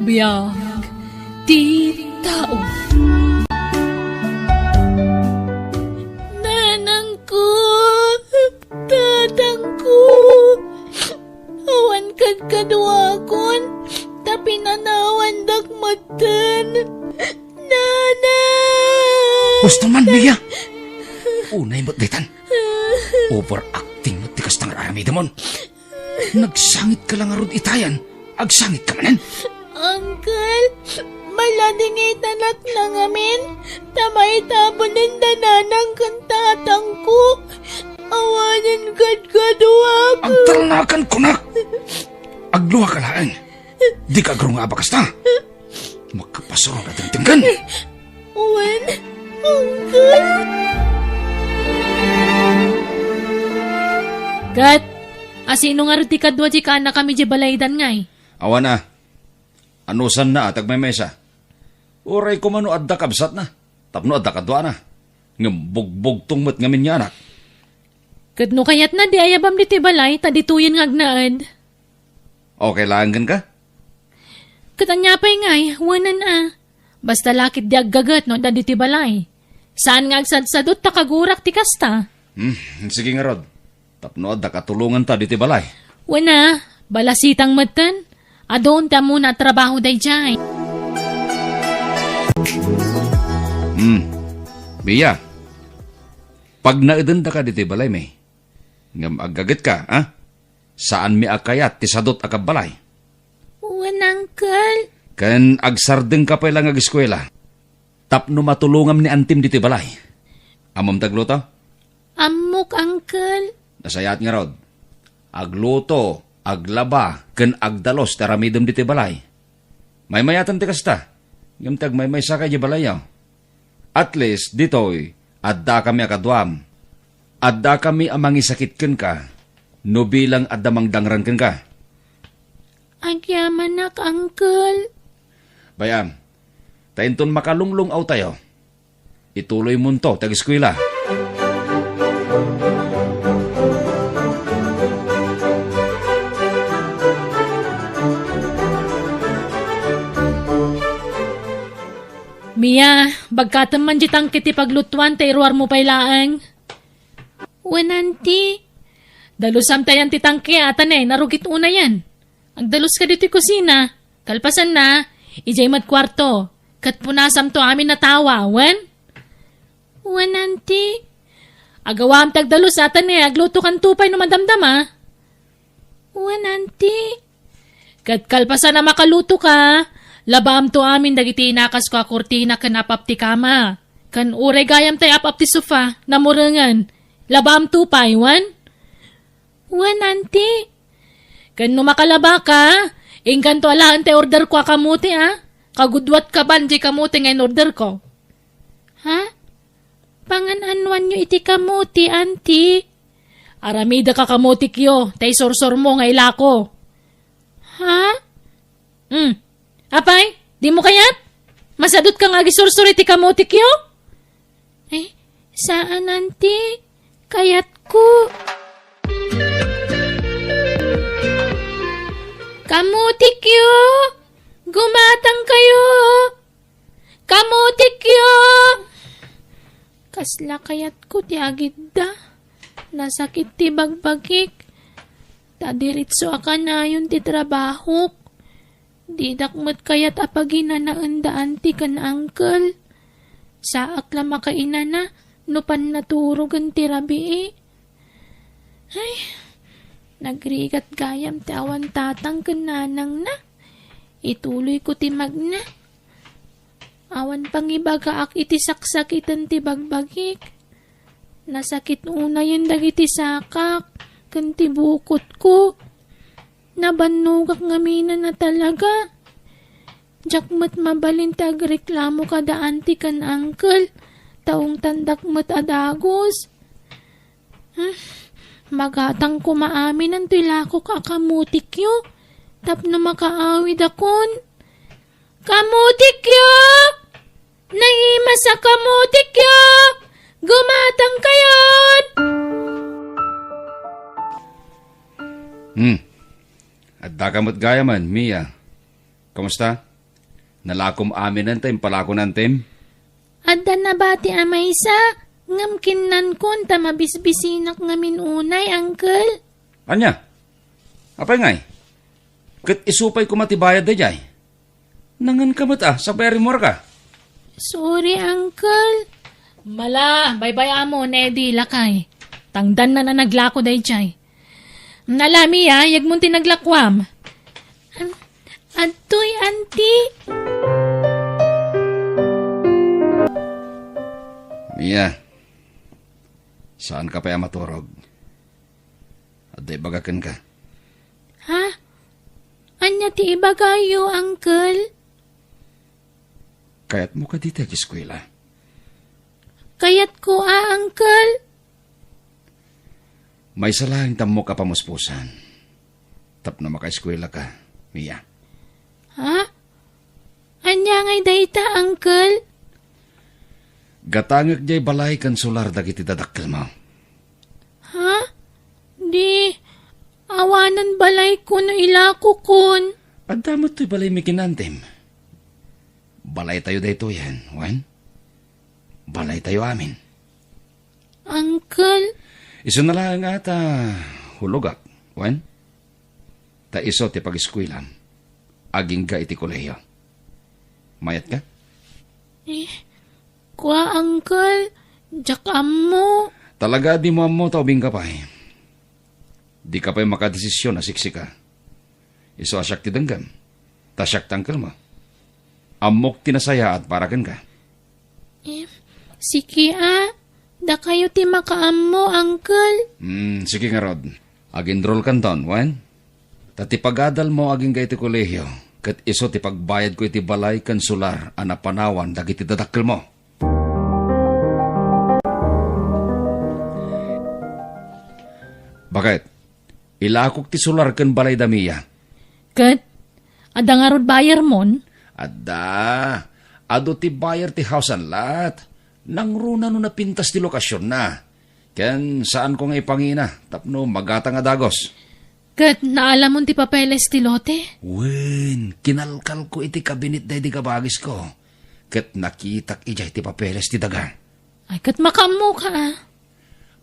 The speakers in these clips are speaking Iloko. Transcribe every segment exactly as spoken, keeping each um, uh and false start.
Biag ti tao. Nanangko, tatangko, awan kadkaduakon, ta pinanawandak metten. Nanang! Husto man, Mia! Unay met daytan. Overacting met ti kasta nga aramidemon. Nagsangit ka lang ngarud itayan. Agsangit ka manen. Uncle, maladingitanak na ngamin, ta maitabunen da nanang ken tatangko. Awanen kadkaduak. Agtalnakan kunak. Aglua ka laeng. Di ka agrungaba kasta. Makapasuro na dengdenggen. Wen, Uncle. Ket, asino ngarud ti kadua ti kaannakami di balaydan ngay? Awan a. Anusanna a ti agmaymaysa. Uray koma no adda kabsatna, tapno adda kaduana. Ngem bugbugtong met ngamin nga anak. Ket no kayatna, di ayabam ditoy balay, ta ditoyen nga agnaed. Okay laeng kenka? Ket ania pay ngay, wenen a. Basta la ket di aggaget no adda ditoy balay. Saan nga agsadsadot ta kagurak ti kasta. Hmm, sige ngarud. Tapno adda katulonganta ditoy balay. Wen a, balasitang metten. Adun ti ammona a trabaho daydiay. Hmm. Mia, pagnaedendaka ditoy balaymi. Ngem aggagetka, a? Saanmi a kayat ti sadot a kabbalay. Wen, Uncle. Ken agsardengka pay la nga ageskuela tapno matulongam ni antim ditoy balay. Ammom ti agluto? Ammok, Uncle. Nasayaat ngarud. Agluto, aglaba, ken agdalus ti aramidem ditoy balay. Maymayaten ti kasta. Ngem ti agmaymaysaka idiay balayyo. At least, ditoy, addakami a kaduam. Addakami a mangisakit kenka, no bilang adda mangdangran kenka. Agyamanak, Uncle. Bay-am, ta inton makalunglung-awtayo, ituloymonto ti ageskuela. Mia, bagkatem man di tangke ti paglutuan ta iruarmo pay laeng. Wen, Auntie. Dalusam ti ayan ti tangke, a ta ne, narugit unayen. Agdaluska ditoy kusina. Kalpasanna, idiay met kuarto. Ket punasamto amin a tawa, wen? Wen, Auntie. Agawam ti agdalus, a ta ne, aglutokanto pay no madamdama. Wen, Auntie. Ket kalpasan a makalutoka, labaamto amin dagiti inakasko a kurtina ken apap ti kama. Ken uray gayam tay apap ti sofa, namurengen. Labaamto pay, wen? Wen, Auntie. Ken no makalabaka, inkanto alaen tay orderko a kamote, a? Kagudwatka ban diay kamote nga in-orderko. Ha? Pangan-anuanyo iti kamote, Auntie? Aramidek a kamotikyo, ta isursurmo nga ilako. Ha? Hmm. Apay, dimo kayat? Masadutka nga agisursur iti kamotikyo? Eh, saan, Auntie. Kayatko. Kamotikyo! Gumatangkayo! Kamotikyo! Kasla kayatko ti agidda. Nasakit ti bagbagik. Ta diretso a kanayon ti trabahok. Didak met kayat a paginanaen da Auntie ken Uncle. Saak la makainana no pannaturogen ti rabii. Ay, nagrigat gayam ti awan tatang ken nanangna. Ituloyko ti magna. Awan pangibagaak iti saksakiten ti bagbagik. Nasakit unayen dagiti sakak ken ti bukotko. Nabannogak ngaminen a talaga. Diak met mabalin ti agreklamo kada Auntie ken Uncle, ta ungtandak met a dagus. Hmm, magatang koma aminen toy lakok a kamotikyo tapno makaawidakon. Kamotikyo! Naimas a kamotikyo! Gumatangkayon! Hmm. Addaka met gayamen, Mia. Kumusta? Nalakom aminen ta impalakonan, Tim? Adda nabati a maysa, ngem kinnankon ta mabisbisinak ngamin unay, Uncle. Ania? Apay ngay? Ket isu pay koma ti bayad daydiay? Nanganka met a, sakbay a rimmuarka. Sorry, Uncle. Mala, baybay-amon, Eddie, lakay. Tangdannan a naglako daydiay. Ala, Mia, yegmon ti naglakuam. Adtoy, Auntie. Mia, saanka pay a maturog. Adda ibaga kenka. Ha? Ania ti ibagayo, Uncle? Kayatmo kadi ti ageskuela? Kayatko a, Uncle. Maysa laeng ti ammok a pamuspusan tapno makaeskuelaka, Mia. Ha? Ania ngay dayta, Uncle? Gatangek diay balay ken solar dagiti dadakkelmo. Ha? Di, awanen balayko no ilakokon. Adda met toy balaymi ken Antem. Balaytayo daytoyen, wen? Balaytayo amin. Uncle? Isuna laeng a ta hulogak, wen? Ta isu ti pageskuelam agingga iti kolehiyo. Mayatka? Eh, kua, Uncle, diak ammo. Talaga dimo ammo ta ubingka pay. Dika pay makadesisyon a siksika. Isu a siak ti denggem, ta siak ti unclemo. Ammok ti nasayaat para kenka. Eh, sige a, dakayo ti makaammo, Uncle. Hmm, sige ngarud. Ag-enrollkanton, wen? Ta ti pagadalmo agingga iti kolehiyo, ket isu ti pagbayadko iti balay ken solar a napanawan dagiti dadakkelmo. Baket, ilakok ti solar ken balay da Mia. Ket, adda ngarud buyer-mon? Adda. Adu ti buyer ti house and lot. Nangruna no napintas ti lokasionna. Ken saanko nga ipangina tapno magatang a dagos. Ket naalamon ti papeles ti lote? Wen, kinalkalko iti kabinet daydi kabagisko. Ket nakitak idiay ti papeles ti daga. Ay, ket makaammoka a.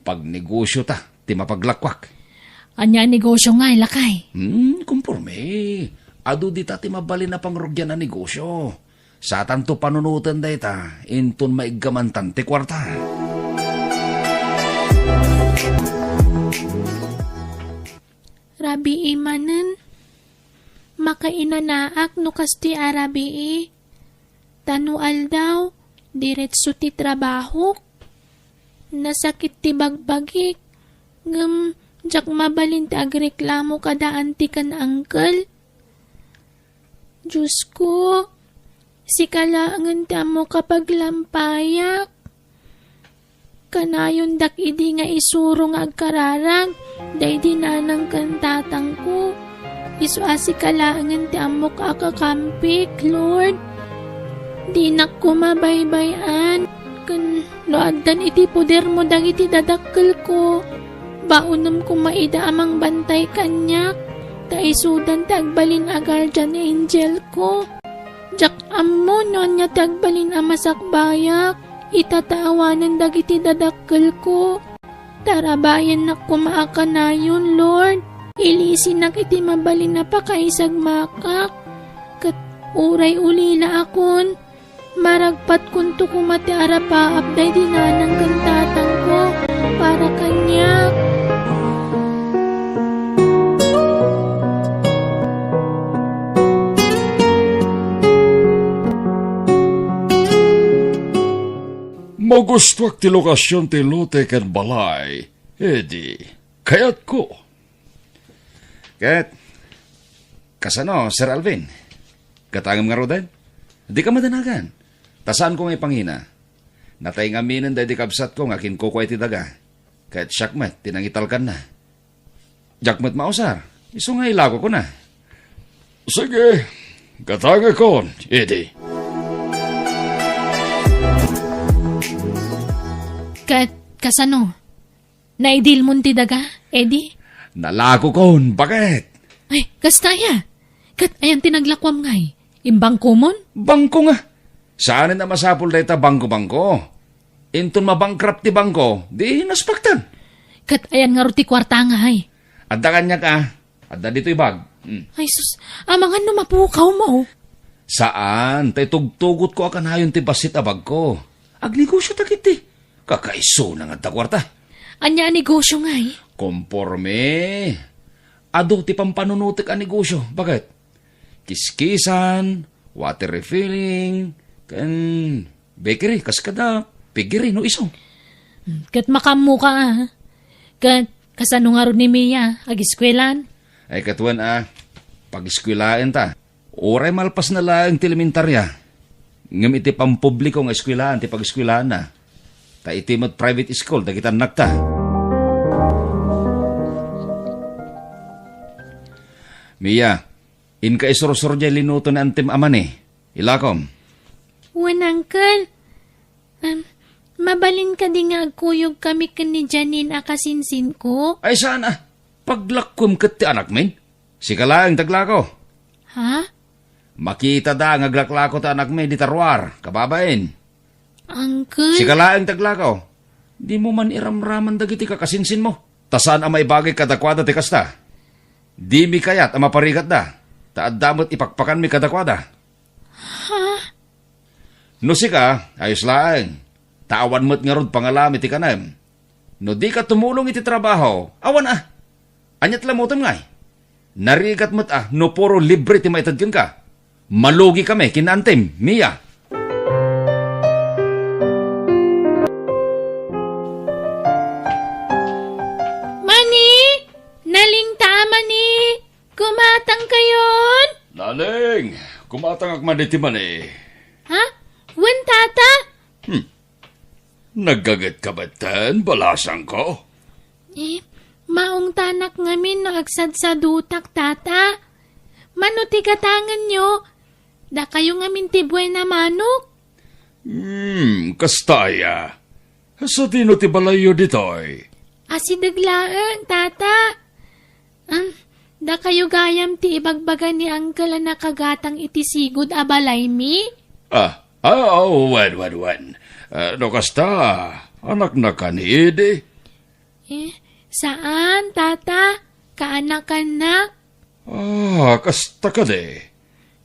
Pagnegosiota ti mapaglakuak. Ania a negosio ngay, lakay? Hmm, konforme. Adu dita ti mabalin a pangrugian a negosio. Satanto panunoten dayta, inton maiggamantan ti kuarta. Rabii manen, makainanaak no kastoy a rabii. Ta no aldaw, diretso ti trabahok. Nasakit ti bagbagik, ngem diak mabalin ti agreklamo kada anti ken uncle. Diosko, sika laengen ti ammok a paglampayak. Kanayondak idi nga isuro nga agkararag daydi nanang ken tatangko. Isu a sika laengen ti ammok a kakampik, Lord. Dinak koma baybay-an ken no addan iti podermo dagiti dadakkelko, baonem koma ida a mangbantay kaniak, ta isudan ti agbalin a guardian angelko. Diak ammo no ania ti agbalin a masakbayak ita ta awanen dagiti dadakkelko. Tarabayannak koma a kanayon, Lord. Ilisinak iti mabalin a pakaisagmakak. Ket uray ulilaakon, maragpatkonto koma ti arapaap daydi nanang ken tatangko para kaniak. Magustuak ti lokasion ti lote ken balay, Eddie. Kayatko. Ket, kasano, Sir Alvin? Gatangem ngaruden? Dika madanagan. Ta saanko nga ipangina. Natay ngaminen daydi kabsatko nga kinkukua iti daga. Ket siak met ti nangitalkanna. Diak met mausar. Isu nga ilakokona. Sige, gatangekon, Eddie. Ket, kasano? Naidilmon ti daga, Eddie? Nalakokon, baket? Ay, kasta aya. Ket ayan ti naglakuam ngay? Imbangkomon? Bangko nga. Saanen a masapul dayta bangko-bangko. Inton mabankrupt ti bangko, di naspaktan. Ket ayan ngarud ti kuarta nga hay? Adda kaniak a. Adda ditoy bag. Hmm. Ay sus, amangan no mapukawmo. Saan, ta itugtugotko a kanayon ti bassit a bagko. Agnegosio ta ketdi. Kakaisuna nga adda kuarta. Ania a negosio ngay? Konforme. Adu ti pampanunotek a negosio. Baket? Kiskisan, water refilling, ken bakery, kas kada piggery no isu. Hmm, ket makaammoka a. Ket kasano ngarud ni Mia agiskuelan? Ay, ket wen a, pagiskuelaenta. Uray malpasna laeng ti elementaria. Ngem iti pampubliko nga eskuelaan ti pagiskuelaanna. Ta iti met private school dagiti annakta. Mia, inka isursor diay linuto ni Antem a mani. Ilakom. Wen, Uncle. Em, mabalin kadi nga agkuyogkami ken ni Janine a kasinsinko? Ay, saan a? Paglakkuem ket ti anakmin? Sika laeng ti aglako. Ha? Makitada nga aglaklako ti anakmi dita ruar, kababain. Uncle? Sika laeng ti aglako. Dimo man iramraman dagiti kakasinsinmo. Ta saan a maibagik kadakuada ti kasta. Dimi kayat a maparigatda. Ta adda met ipakpakanmi kadakuada. Ha? No sika, ayos laeng. Ta awan met ngarud pangalami ti kanem. No dika tumulong iti trabaho, awan a. Ania ti lamutem ngay? Narigat met a no puro libre ti maited kenka. Malugikami ken ni Antem, Mia. Mani! Nalingta, Mani! Kumatangkayon? Naling, kumatangak man iti mani. Ha? Wen, tata? Hmm. Naggagetka metten, balasangko? Eh, maungtanak ngamin no agsadsadutak, tata. Mano ti gatangenyo? Dakayo ngamin ti buena manok? Hmm, kasta aya. Sadino ti balayyo ditoy? Asideg laeng, tata. Am, dakayo gayam ti ibagbaga ni Uncle a nakagatang iti sigud a balaymi? Ah, ah, oh, wen, wen, wen. Ah, no kasta, anaknaka ni Edi? Eh, saan, tata. Kaanakannak. Ah, kasta kadi?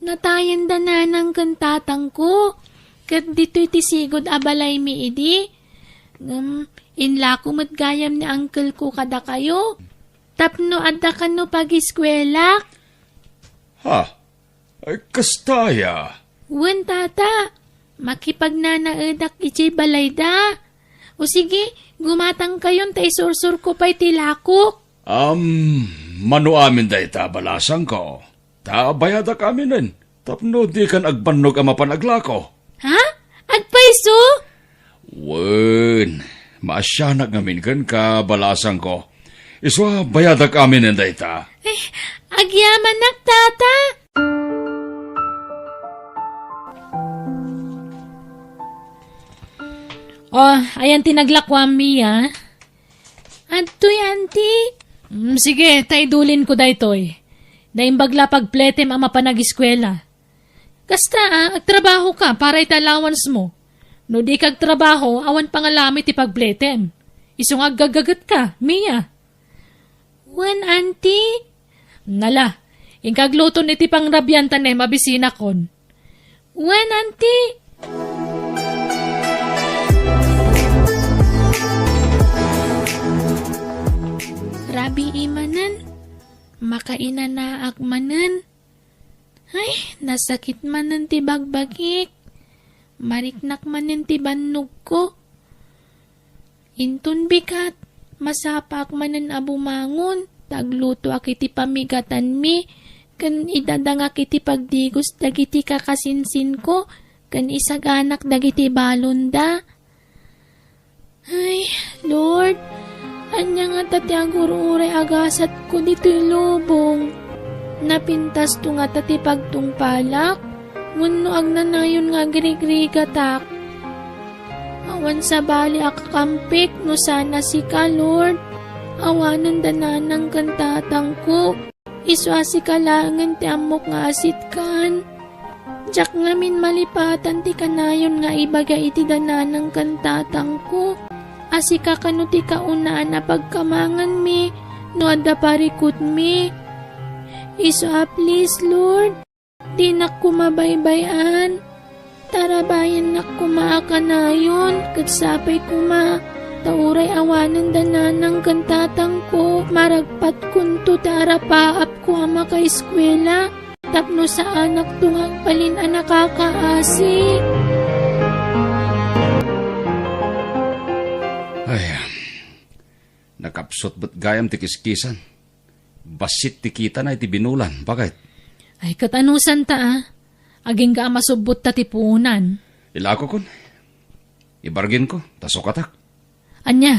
Natayenda nanang ken tatangko, ket ditoy ti sigud a balaymi idi. Ngem inlako met gayam ni uncle ko kadakayo, tapno adda kano pagiskuelak. Ha? Ay, kasta aya? Wen, tata. Makipagnanaedak idiay balayda. O sige, gumatangkayon ta isursurko pay ti lakok. Am, mano amin dayta, balasangko? Ta bayadak aminen, tapno dikan agbannog a mapan aglako. Ha? Agpayso? Wen, maasianak ngamin kenka, balasangko. Isu a bayadak aminen dayta. Ay, agyamanak, tata. Oh, ayan ti naglakuam, Mia. Adtoy, anti. Mm, sige, ta idulinko daytoy. Naimbag la pagpletem a mapan agiskuela. Kasta a, agtrabaho ka para iti allowance mo. No di ka agtrabaho, awan pangalami ti pagpletem. Isu nga aggagaget ka, Mia. Wen, anti. Nala, inka agluton iti pangrabian ta ne, mabisinakon. Wen, anti. Rabii manen, makainanaak manen. Ay, nasakit manen ti bagbagik. Mariknak manen ti bannogko. Inton bigat, masapaak manen a bumangon, ta aglutoak iti pamigatanmi, ken idadangak iti pagdigos dagiti kakasinsinko, ken isaganak dagiti balonda. Ay, Lord, ania ngata ti agur-uray a gasatko ditoy lubong? Napintasto ngata ti pagtungpalak? Wenno agnanayon nga agrigrigatak? Awan sabali a kakampik no saan a sika, Lord. Awanen da nanang ken tatangko. Isu a sika laengen ti ammok nga asitkan. Diak ngamin malipatan ti kanayon nga ibaga iti dananang ken tatangko a sika kano ti kaunaan a pagkamanganmi no adda parikutmi. Isu a please, Lord, dinak koma baybay-an. Tarabayennak koma a kanayon ket sapay koma ta uray awanen dananang ken tatangko, maragpatkonto ti arapaapko a makaeskuela. Tapno saanakto nga agbalin a nakakaasi. Ay, nakapsut met gayam ti kiskisan. Bassit ti kitana iti binulan, baket. Ay, ket anusanta, a? Agingga a masubbot ta ti puonan. Ilakokon. Ibarginko, ta sukatak. Ania?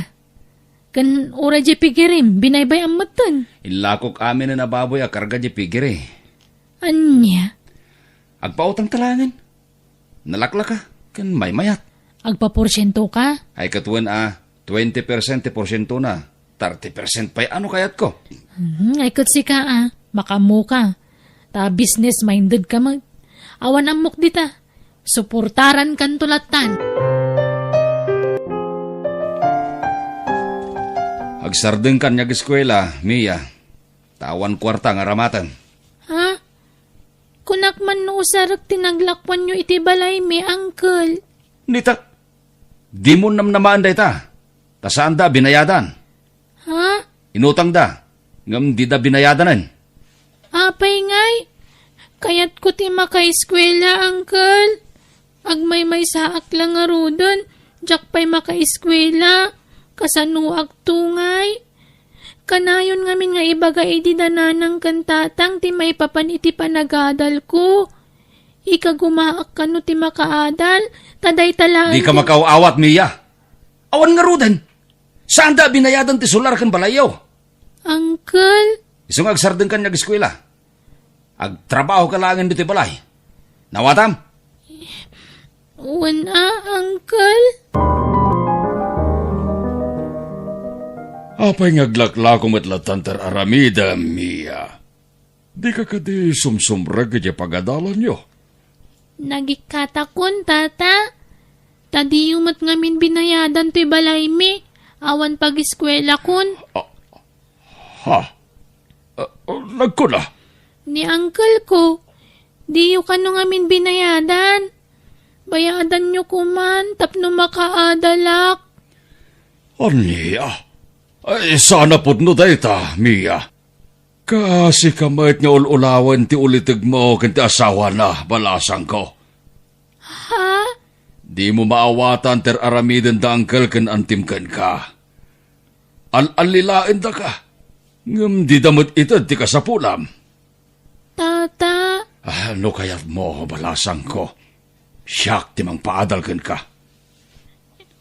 Ken uray di pigirim, binaybay-am metten. Inlakok aminen a baboy a karga di pigiri. Ania? Agpautang ta laengen. Nalaklaka, ken maymayat. Agpaporsientoka? Ay, ket wen a, twenty percent ti porsientona. Thirty percent pay a no kayatko. Mhm, ay, ket sika a, makaammoka. Ta business minded ka met. Awan ammok dita. Suportarankanto lattan. Agsardengkan nga ageskuela, Mia. Ta awan kuarta nga aramatem. Ha? Kunak man no usarek ti naglakuanyo iti balaymi, Uncle. Nita, dimo namnamaen dayta. Ta saanda a binayadan. Ha? Inutangda, ngem dida binayadanen. Apay ngay? Kayatko ti makaeskuela, Uncle. Agmaymaysaak la ngaruden, diak pay makaeskuela. Kasanoakto ngay? Kanayon ngamin nga ibaga idi da nanang ken tatang ti maipapan iti panagadalko. Ikagumaak kano ti makaadal, ta dayta laeng Dika ti makaaw-awat, Mia. Awan ngaruden. Saanda a binayadan ti solar ken balayyo. Uncle? Isu nga agsardengkan nga ageskuela. Agtrabahoka laengen ditoy balay. Naawatam? Wen a, Uncle. Apay nga aglaklako met lattan ti ar-aramidem, Mia? Dika kadi sumsumrek iti pagadalanyo? Nagikkatakon, Tata. Ta diyo met ngamin binayadan toy balaymi, awan pageskuelakon. Ah, ha? Ah, nagkuna? Ni uncle ko, diyo kano ngamin binayadan. Bayadanyo koman tapno makaadalak. Ania? Ay, saan a pudno dayta, Mia. Kaasika met nga ul-ulawen ti ulitegmo ken ti asawana, balasangko. Ha? Dimo maawatan ti ar-aramiden da uncle ken antim kenka. Al-allilaendaka, ngem dida met ited ti kasapulam. Tata. Ah, no kayatmo, balasangko, siak ti mangpaadal kenka.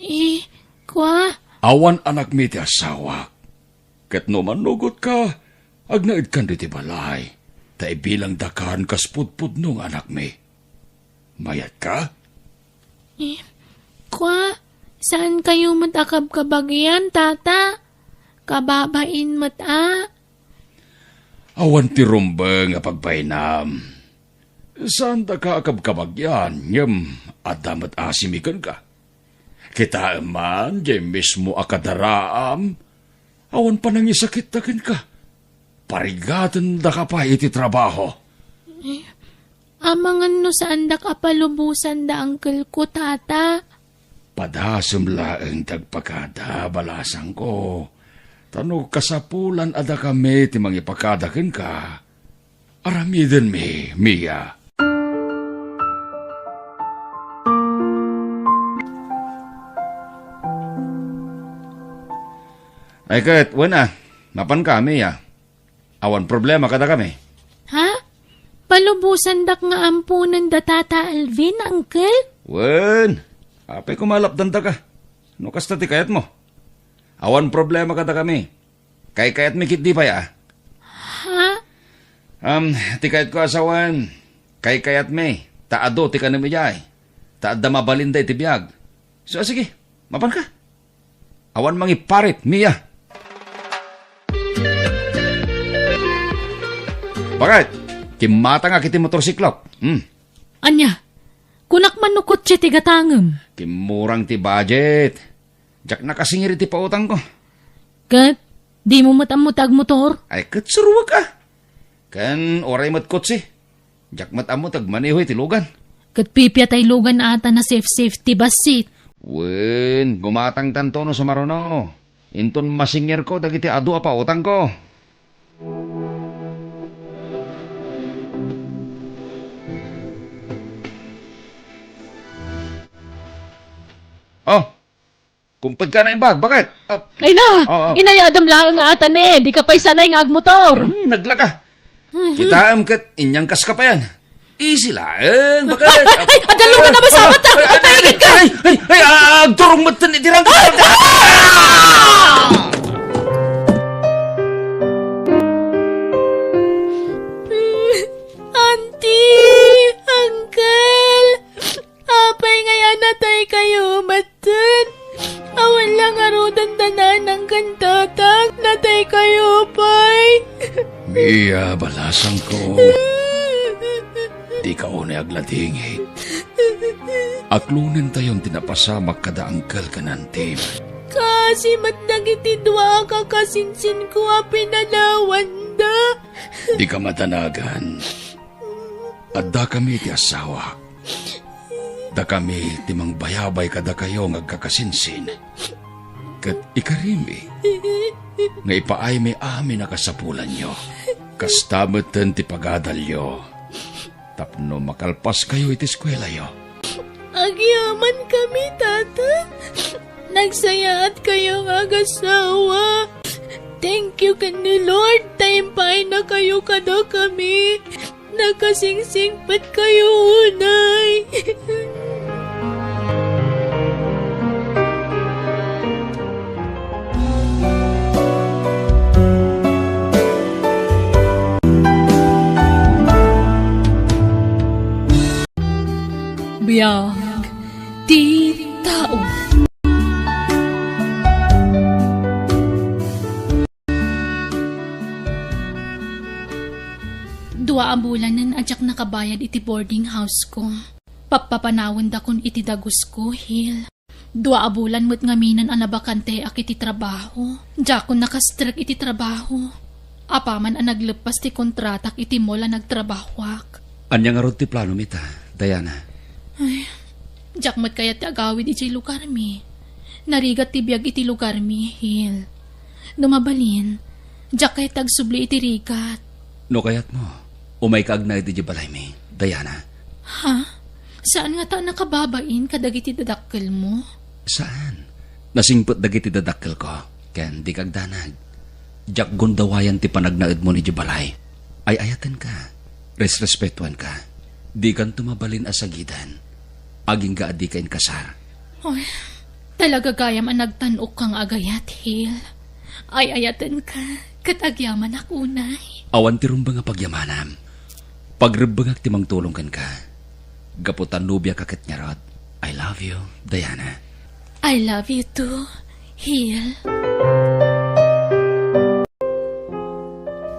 Eh, kua? Awan anakmi ti asawak. Ket no manugotka, agnaedkan ditoy balay, ta ibilangdakan kas pudpudno nga anakmi. Mayatka? Eh, kua, saan kayo met a kabkabagian, Tata? Kababain met a. Awan ti rumbeng a pagbainam. Saandaka a kabkabagian, ngem adda met asimi kenka. Kitaem man, diay mismo a kadaraam, awan panangisakitta kenka. Parigatendaka pay iti trabaho. Eh, amangan no saandak a palubosan da uncle ko, Tata. Padasem laeng ti agpakada, balasangko. Ta no kasapulan a dakami ti mangipakada kenka, aramidenmi, Mia. Ay ket, wen a, mapanka, Mia. Awan problema kadakami. Ha? Palubosandak nga amponen da Tata Alvin, Uncle? Wen, apay koma a lapdandaka? No kasta ti kayatmo. Awan problema kadakami. Kaykayatmi ketdi pay a. Ha? Am, ti kayatko a sawen, kaykayatmi, ta adu ti kanem idiay. Ta adda mabalinda iti biag. So, sige, mapanka. Awan mangiparit, Mia. Bakit? Kimmatangak iti motorsiklok. Hmm. Ania? Kunak man no kotse ti gatangem. Kimmurang ti budget. Diak nakasingir iti pautangko. Ket dimo met ammo ti agmotor? Ay, ket suruek a. Ken uray met kotse. Diak met ammo ti agmaneho iti lugan. Ket pipia tay lugan ata a safe-safe ti bassit. Wen, gumatangtanto no sumaruno. Inton masingirko dagiti adu a pautangko. Oh, kumped ka na imbag, bakit? Ah, Ay na, oo. Inayadam laeng nga atan eh, di ka pay sanay nga agmotor. Hmm, naglaka. Mhm. Kitaem ket inyangkas ka payan. Easy laeng, bakit? Ay, ay, ay, adalungan na ba sa mata? Ay, ay, ay, ay, ay, ay, ah, agturong met iti rangka. Ay, ah! Auntie, uncle, apay nga natay kayo, matten? Awan lang arudan da nanang ken tatang, natay kayo pay. Mia, balasangko. Dika unay agladingit. Aklonentayon ti napasamak kada uncle ken auntie. Kaasi met dagiti dua a kakasinsinko a pinanawanda. Dika madanagan. Addakami iti asawak. Dakami ti mangbayabay kadakayo nga agkakasinsin. Ket ikarimi nga ipaaymi amin a kasapulanyo. Kasta metten ti pagadalyo tapno makalpaskayo iti eskuelayo. Agyaman kami, Tata. Nagsayaat kayo nga agasawa. Thank you ken ni Lord ta impaayna kayo kadakami. Nakasingsingpet kayo unay. Biag ti tao. Dua a bulanen a diak nakabayad iti boarding house ko. Pappapanawendakon iti dagusko, Hil. Dua a bulan met ngaminen a nabakanteak iti trabaho. Diakon nakastrek iti trabaho. Apaman a nagleppas ti kontratak iti mall a nagtrabahoak. Ania ngarud ti planomi ita, Diana? Ay, diak met kayat ti agawid idiay lugarmi. Narigat ti biag iti lugarmi, Hil. No mabalin, diak kayat ti agsubli iti rigat. No kayatmo, umayka agnaed idiay balaymi, Diana. Ha? Saan ngata a nakababain kadagiti dadakkelmo? Saan. Nasingpet dagiti dadakkelko, ken dika agdanag. Diak gundawayan ti panagnaedmo idiay balay. Ay-ayatenka. Resrespetuanka. Dikanto mabalin a sagiden. Agingga a dika inkasar. Oy, talaga gayam a nagtan-okka nga agayat, Hil. Ay-ayatenka, ket agyamanak unay. Awan ti rumbeng a pagyamanam. Pagrebbengak ti mangtulong kenka. Gapu ta nobiaka ket ngarud. I love you, Diana. I love you too, Hil.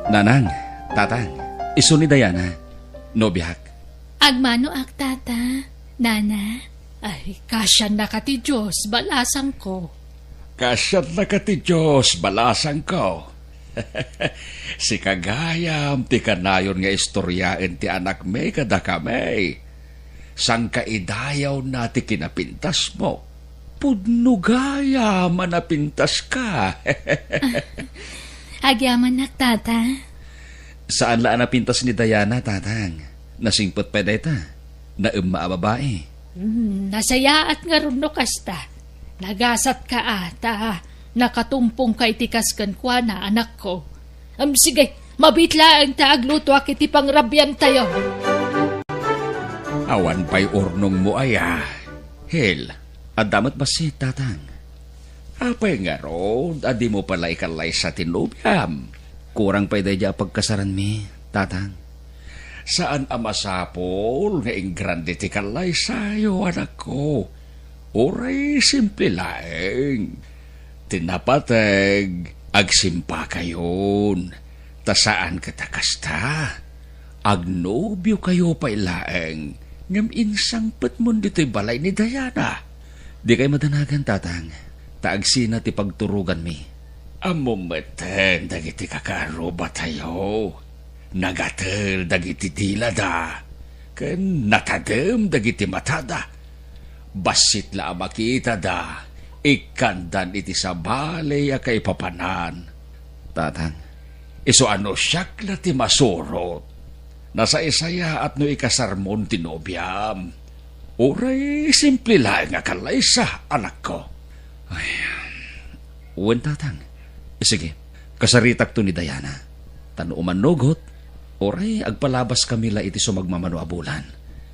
Nanang, tatang, isu ni Diana, nobiak. Agmanoak, tata, nana. Ay, kasiannaka ti Dios, balasangko. Kasiannaka ti Dios, balasangko. Sika gayam ti kanayon nga istoriaen ti anakmi kadakami. Sangkaidayawna ti kinapintasmo. Pudno gayam a napintaska. Agyamanak, tata. Saan la a napintas ni Diana, tatang. Nasingpet pay dayta. Naemma a babai. Hmm, nasayaat ngarud no kasta. Nagasatka a ta nakatumpongka iti kas kenkuana, anakko. Am, sige, mabiit laeng ta aglutoak iti pangrabiantayo. Awan pay urnongmo aya, Hil. Adda met bassit, tatang. Apay ngarud a dimo pay la ikallaysa ti nobiam? Kurang pay daydiay a pagkasaranmi, tatang. Saan a masapul nga ingrande ti kallaysayo, anakko. Uray simple laeng. Ti napateg, agsimpakayon. Ta saan ket a kasta. Agnobiokayo pay laeng. Ngem insangpetmon ditoy balay ni Diana. Dikay madanagan, Tatang, ta agsina ti pagturoganmi. Ammom metten dagiti kakarubatayo. Nagatel dagiti dilada, ken natadem dagiti matada. Bassit la a makitada, ikkandan iti sabali a kaipapanan. Tatang, isu a no siak la ti masurot, nasaysayaat no ikasarmon ti nobiam. Uray simple laeng a kallaysa, anakko. Ay, wen, Tatang. Sige, kasaritakto ni Diana. Ta no umannugot, uray agpalabaskami la iti sumagmamano a bulan.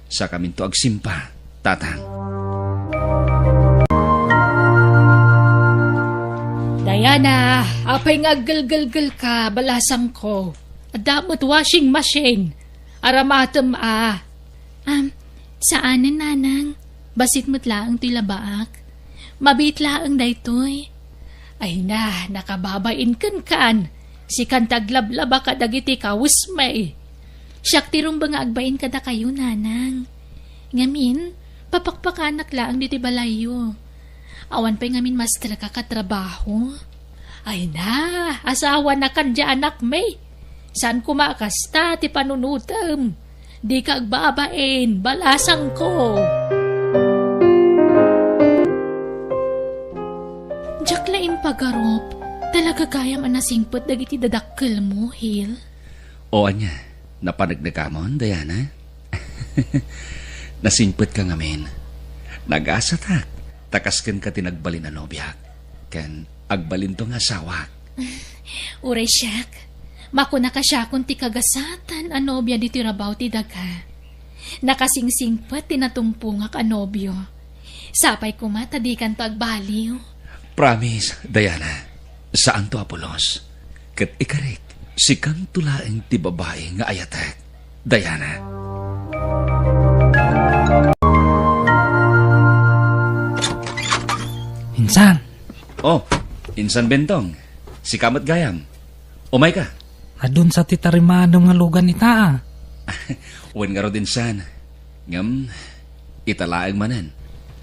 Sakaminto agsimpa, Tatang. Diana, apay nga aggelgelgel ka, balasangko? Adda met washing machine. Aramatem a. Am, saanen, nanang. Bassit met laeng ti labaak. Mabiit laeng daytoy. Ay na, nakababain kenkan. Sikan ti aglablaba kadagiti kawesmi. Siak ti rumbeng nga agbain kadakayo, nanang. Ngamin, papakpakanak laeng ditoy balayyo. Awan pay ngamin masterka a trabaho. Ay na, asawanakan diay anakmi. Saan koma a kasta ti panunotem. Dika agbabain, balasangko. Diak la impagarup, talaga gayam a nasingpet dagiti dadakkelmo, Hil. O ania, napaneknekamon, Diana? Nasingpetka ngamin. Nagasatak, ta kas kenka ti nagbalin a nobiak, ken agbalinto nga asawak. Uray siak, makunaka siakon ti kagasatan a nobia ditoy rabaw ti daga. Nakasingsingpet ti natumpongak a nobio. Sapay koma ta dikanto agbaliw. Promise, Diana. Saanto a pulos. Ket ikarik, sikanto laeng ti babai nga ayatek, Diana. Insan. Oh, insan Bentong. Sika met gayam. Umayka. Adun sa ti tarimaanam nga lugan ita, a. Wen ngarud insan. Ngem, ita laeng manen.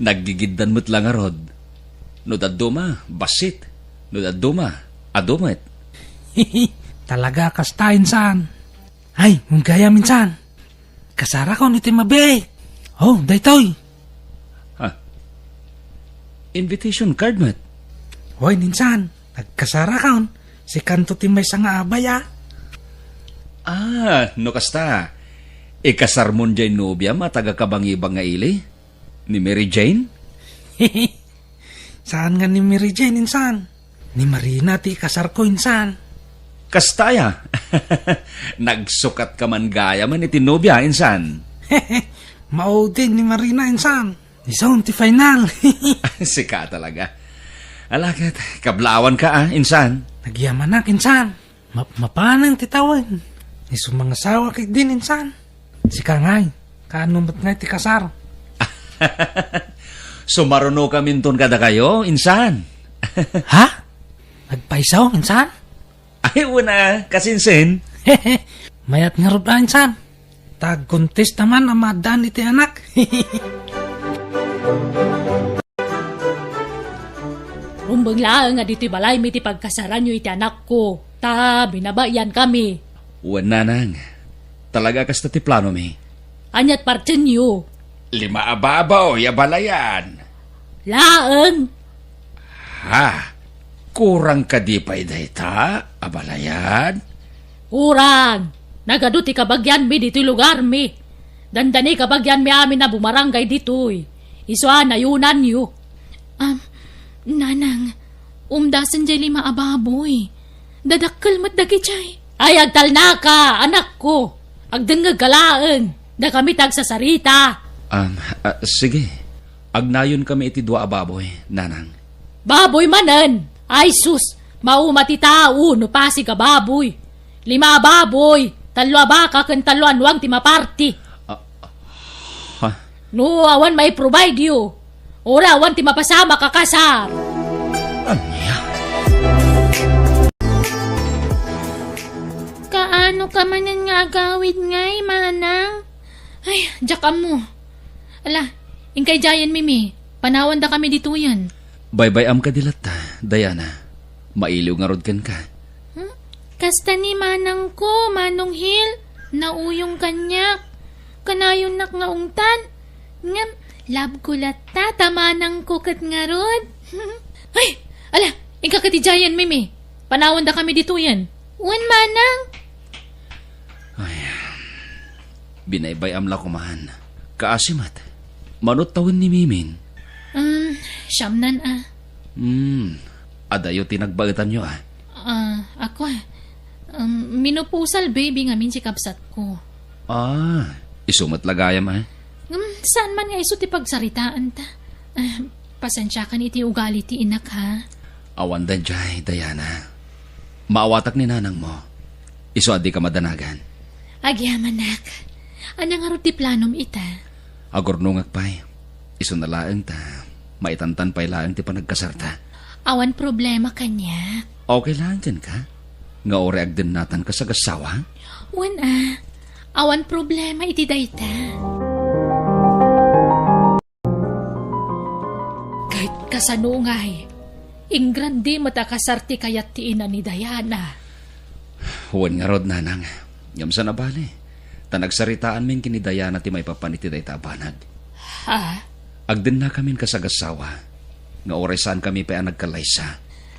Naggigiddan met la ngarud. No dadduma, bassit. No dadduma, adu met. Talaga kasta, insan. Ay, wen gayam, insan. Kasarakon iti mabiit. Oh, daytoy. Ha? Invitation card met? Wen, insan. Nagkasarakon. Sikanto ti maysa nga abay, a. Ah, no kasta, ikasarmon diay nobiam a taga-Kabangibang nga ili? Ni Mary Jane? Saan nga ni Mary Jane, insan? Ni Marina ti ikasarko, insan. Kasta aya? Nagsukatka man gayamen iti nobia, insan. Maudi ni Marina, insan. Isu ti final. Sika talaga. Ala ket, kablawanka, a, insan. Nagyamanak, insan. Ma-, mapanen ti tawen. Isu mangasawak idin, insan. Sika ngay, kaano met ngay ti kasar? Sumarunokaminton kadakayo, insan. Ha? Nagpayso, insan? Ay, wen a, kasinsin. Mayat ngarud a, insan. Ta agkontesta man a maaddaan iti anak. Rumbeng laeng a ditoy balaymi ti pagkasaranyo iti anakko, ta binabayankami. Wen, nanang. Talaga kasta ti planomi? Aniat partienyo? Lima a baboy a balayan. Laeng? Ha? Kurang kadi pay dayta a balayan? Kurang. Nagadu ti kabagianmi ditoy lugarmi. Dandani kabagianmi amin a bumaranggay ditoy. Isu a nayunanyo. Am, nanang, umdasen jay lima a baboy. Dadakkel met dagijay. Ay, agtalnaka, anakko. Agdengngegka laeng. Dakami ti agsasarita. Am, ah, sige. Agnayonkami iti dua a baboy, nanang. Baboy manen! Ay sus! Mauma ti tao no pasig a baboy. Lima a baboy, tallo a baka ken tallo a nuang ti maparti. Ah, ha? No awan maiprovide-yo, uray awan ti mapasamak a kasar. Ania? Kaano ka manen nga agawid ngay, manang? Ay, diak ammo. Ala, inka idiayen, Mimi. Panawandakami ditoyen. Baybay-am kadi latta, Diana. Mailiw ngarud kenka. Hmm? Kasta ni manangko, Manong Hil, nauyong kaniak. Kanayonnak nga ungtan. Ngem, love ko latta, ta manangko ket ngarud. Ay, ala, inka ket idiayen, Mimi. Panawandakami ditoyen. Wen, manang. Ay, binaybay-am la koman. Kaasi met. Mano't tawen ni Mimin? Um, siamnan a. Hmm, adayo ti nagbaetanyo a. Ah, ako a. Um, minupusal, baby, ngamin ti kabsatko. Ah, isu met la gayam a. Um, saan man nga isu ti pagsaritaanta. Ah, pasensiakan iti ugali ti inak, ha? Awan daydiay, Diana. Maawatak ni nanangmo. Isu a dika madanagan. Agyamanak. Ania ngarud ti planom ita? Agurnongak pay. Isuna laeng ta maitantan pay laeng ti panagkasarta. Awan problema kaniak. Okay laeng kenka nga uray agdennatanka sagassawa? Wen a, awan problema iti dayta. Ket kasano ngay, ingrandi met a kasar ti kayat ti ina ni Diana? Wen ngarud, nanang. Ngem saan a bale, ta nagsaritaanmin ken ni Diana ti maipapan iti dayta a banag. Ha? Agdennakamin kasagassawa, nga uray saankami pay a nagkallaysa.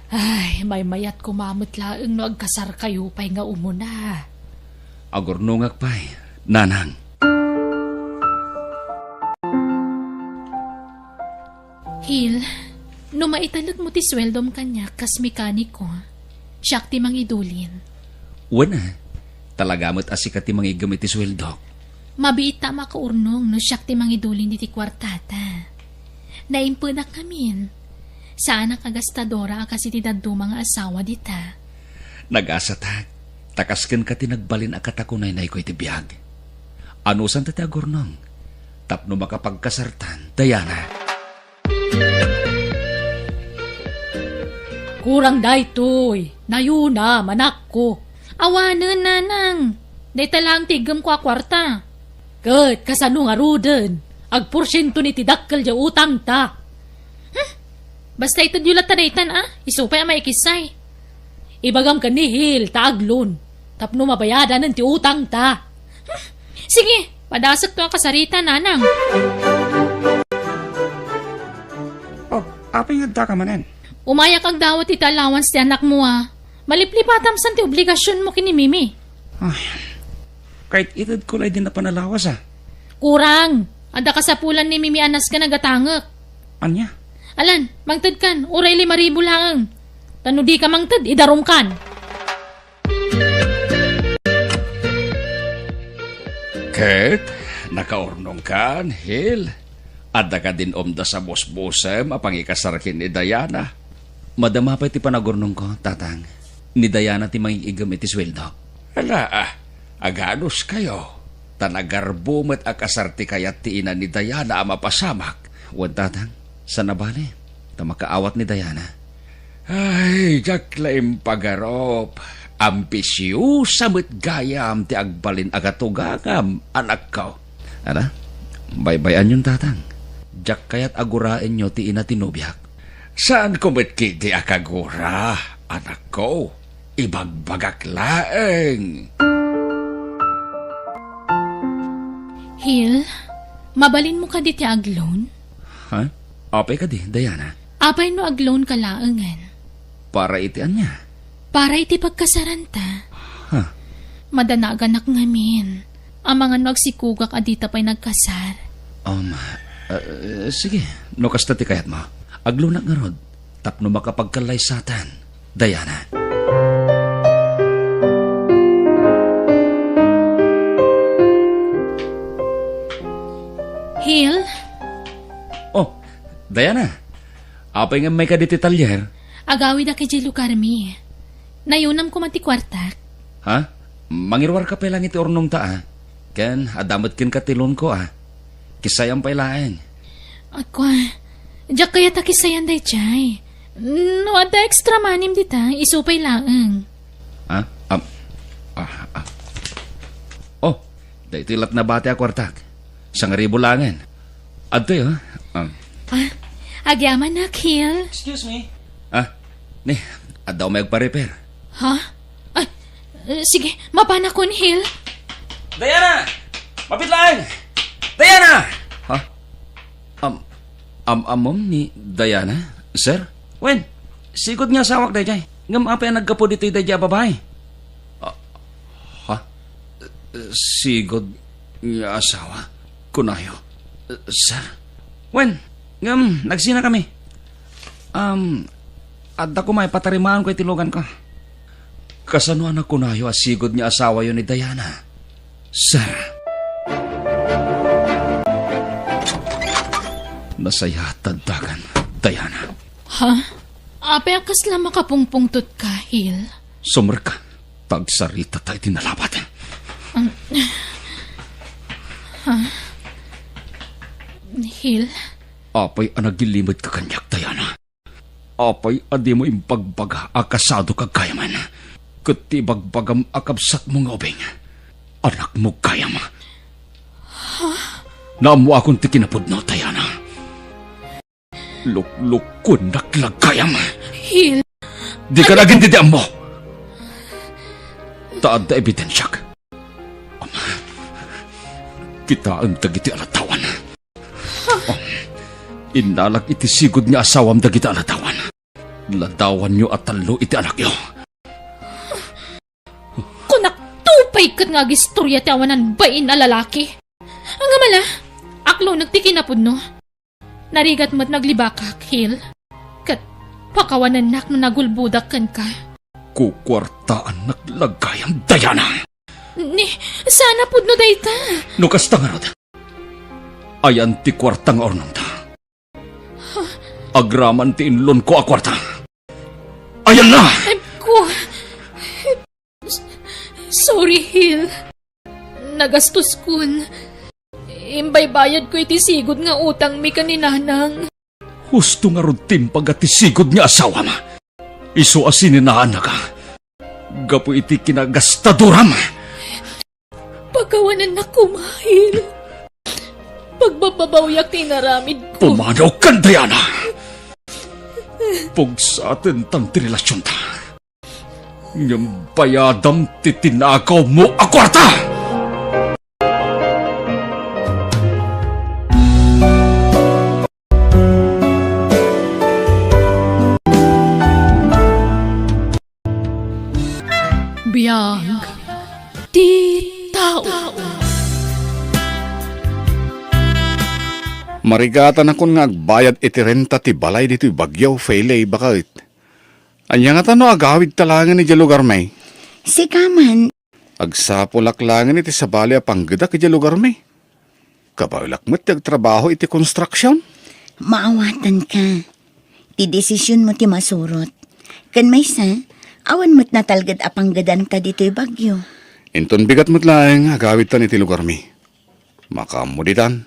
Ay, maymayat koma met laeng no agkasarkayo pay nga umuna. Agurnongak pay, nanang. Hil, no maitalekmo ti sueldom kaniak kas mekaniko, siak ti mangidulin. Wen a, talaga met a sika ti mangiggem iti sueldok. Mabiit ta a makaurnong no siak ti mangidulin iti kuartata. Naimpenak ngamin. Saanak a gastadora a kas iti dadduma nga asawa dita. Nagasatak, ta kas kenka ti nagbalin a katakunaynayko iti biag. Anusanta ti agurnong tapno makapagkasartan, Diana? Kurang daytoy, nayuna, manakko. Awanen, nanang. Dayta laeng ti iggemko a kuarta. Ket kasano ngaruden? Agporsiento ni ti dakkel ti utangta. Hmm? Basta itedyo latta daytan a, isu pay a maikissay. Ibagam ken ni Hil ta agloan tapno mabayadanen ti utangta. Hmm. Sige, padasekto a kasarita, nanang. Oh, apay nga addaka manen? Umayak agdawat iti allowance ti anakmo a. Maliplipatam san ti obligasionmo ken ni Mimi. Ay, ket itedko la idi napan a lawas a. Kurang! Adda kasapulan ni Mimi a nasken a gatangek. Ania? Alan, mangtedkan, uray lima ribu laeng. Ta no dika mangted, idarumkan. Ket, nakaurnongkan, Hil? Adda kadin umdas a busbusem a pangikasar ken ni Diana? Madama pay ti panagurnongko, Tatang. Ni Diana ti mangig-iggem iti sueldo. Ala, ah, aganuskayo. Ta nagarbo met a kasar ti kayat ti ina ni Diana a mapasamak. Wen, Tatang, saan a bale, ta makaawat ni Diana. Ay, diak la impagarup. Ambisiosa met gayam ti agbalin a katugangam, anakko. Ala, baybay-anyon, Tatang. Diak kayat a guraenyo ti ina ti nobiak. Saanko met ketdi a kagura, anakko. Ibagbagak laeng. Hil, mabalinmo kadi ti agloan? Ha? Apay kadi, Diana? Apay no agloan ka laengen? Para iti ania? Para iti pagkasaranta. Ha? Madanaganak ngamin. Amangan no agsikugak a dita pay nagkasar. Um, ah, sige, no kasta ti kayatmo. Agloanak ngarud, tapno makapagkallaysatan, Diana. Hil? Oh, Diana. Apay nga immayka ditoy talyer? Agawidak idiay lugarmi. Nayunam koma ti kuartak. Ha? Mangiruarka pay laeng iti urnongta a. Ken adda met kenka ti loanko a. Kissayam pay laeng. Ako, diak kayat a kissayan daydiay. No adda extra money-m dita, isu pay laeng. Ha? Am, ah, ah. Oh, daytoy lat nabati a kuartak. Sangribu laengen. Adtoy, ah. Ah. Ah, agyamanak, Hil. Excuse me. Ah, ni, adda umay agpa-repair. Ha? Ay, eh, sige, mapanakon, Hil. Diana! Mapit laeng! Diana! Ha? Am-, am-, ammom ni Diana, sir? Wen, sigud nga asawak daydiay. Ngem apay a naggapu ditoy daydiay a babai? Ah, ha? Sigud nga asawa? Kunayo, sir? Wen, ngem nagsinakami. Um, adda koma ipatarimaanko iti luganko. Kasano a nakunayo a sigud nga asawayo ni Diana? Sir. Nasayaat ta addakan, Diana. Ha? Apay a kasla makapungpungtotka, Hil? Sumrekka, ta agsaritata iti nalabat. Um, ha? Hil? Apay a nagilimedka kaniak, Diana? Apay a dimo imbagbaga a kasado ka gayam? Ket ti ibagbagam a kabsatmo nga ubing, anakmo gayam. Naammoakon ti kinapudno, Diana. Luklukuennak la gayam. Hil. Dika nagin didi ammo. Ta adda ebidensiak. Ama, kitaem dagiti aladawan. Innalag iti sigud nga asawam dagiti aladawan. Ladawanyo a tallo iti anakyo. Kunak, tupay ket nga agistoria ti awanan bain a lalaki. Ngem ala, aklonek ti kinapudno. Narigat met naglibakak, Hil. Ket pakawanennak no nagulbodak kenka. Kukuartaannak la gayam, Diana. Ni, saan a pudno dayta? No kasta ngarud, ayan ti kuarta nga urnongta. Agraman ti inlonko a kuarta. Ayanna! Ay, ku-, sorry, Hil. Nagastoskon. Imbaybayadko iti sigud nga utangmi ken ni Nanang. Husto ngarud ti impaga ti sigud nga asawam. Isu a sininaanaka gapu iti kinagastaduram. Pakawanennak koma, Hil. Pagbababawyak ti inaramidko. Pumanaw ka, Diana! Pugsatentan ti relasionta. Ngem bayadam ti tinakawmo a kuarta! Biag ti tao. Marigatanakon nga agbayad iti renta ti balay ditoy Baguio, Fele, baket. Ania ngata no agawidta laengen idiay lugarmi? Sika man. Agsapulak laengen iti sabali a panggedak idiay lugarmi. Kabaelak met ti agtrabaho iti konstruksion. Maawatanka. Ti desisionmo ti masurot. Ken maysa, awan met natalged a panggedanta ditoy Baguio. Inton bigat met laeng, agawidtan iti lugarmi. Makaammo ditan,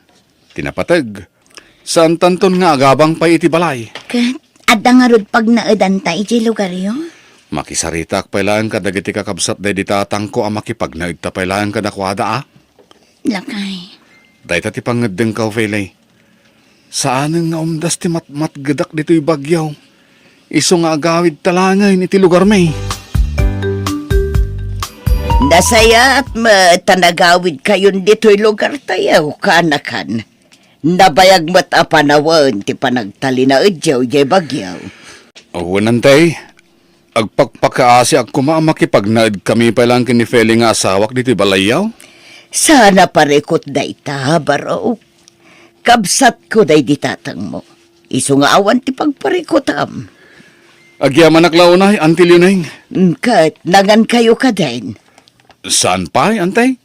ti napateg. Saantanton nga agabang pay iti balay. Ket adda ngarud pagnaedanta idiay lugaryo? Makisaritaak pay laeng kadagiti kakabsat daydi tatangko a makipagnaedta pay laeng kadakuada a. Lakay. Dayta ti pangngeddengko, Fele. Saanen nga umdas ti matmatgedak ditoy Baguio. Isu nga agawidta laengen iti lugarmi. Nasayaat met ta nagawidkayon ditoy lugartayo, kaanakan. Nabayag met a panawen ti panagtalinaedyo idiay Baguio. Wen, Antay, agpakpakaasiak koma a makipagnaedkami pay laeng ken ni Fele nga asawak ditoy balayyo. Saan a parikut dayta, Barok. Kabsatko daydi tatangmo. Isu nga awan ti pagparikutam. Agyamanak la unay, Auntie Leoneng. Mm, ket nangankayo kadin? Saan pay, Antay?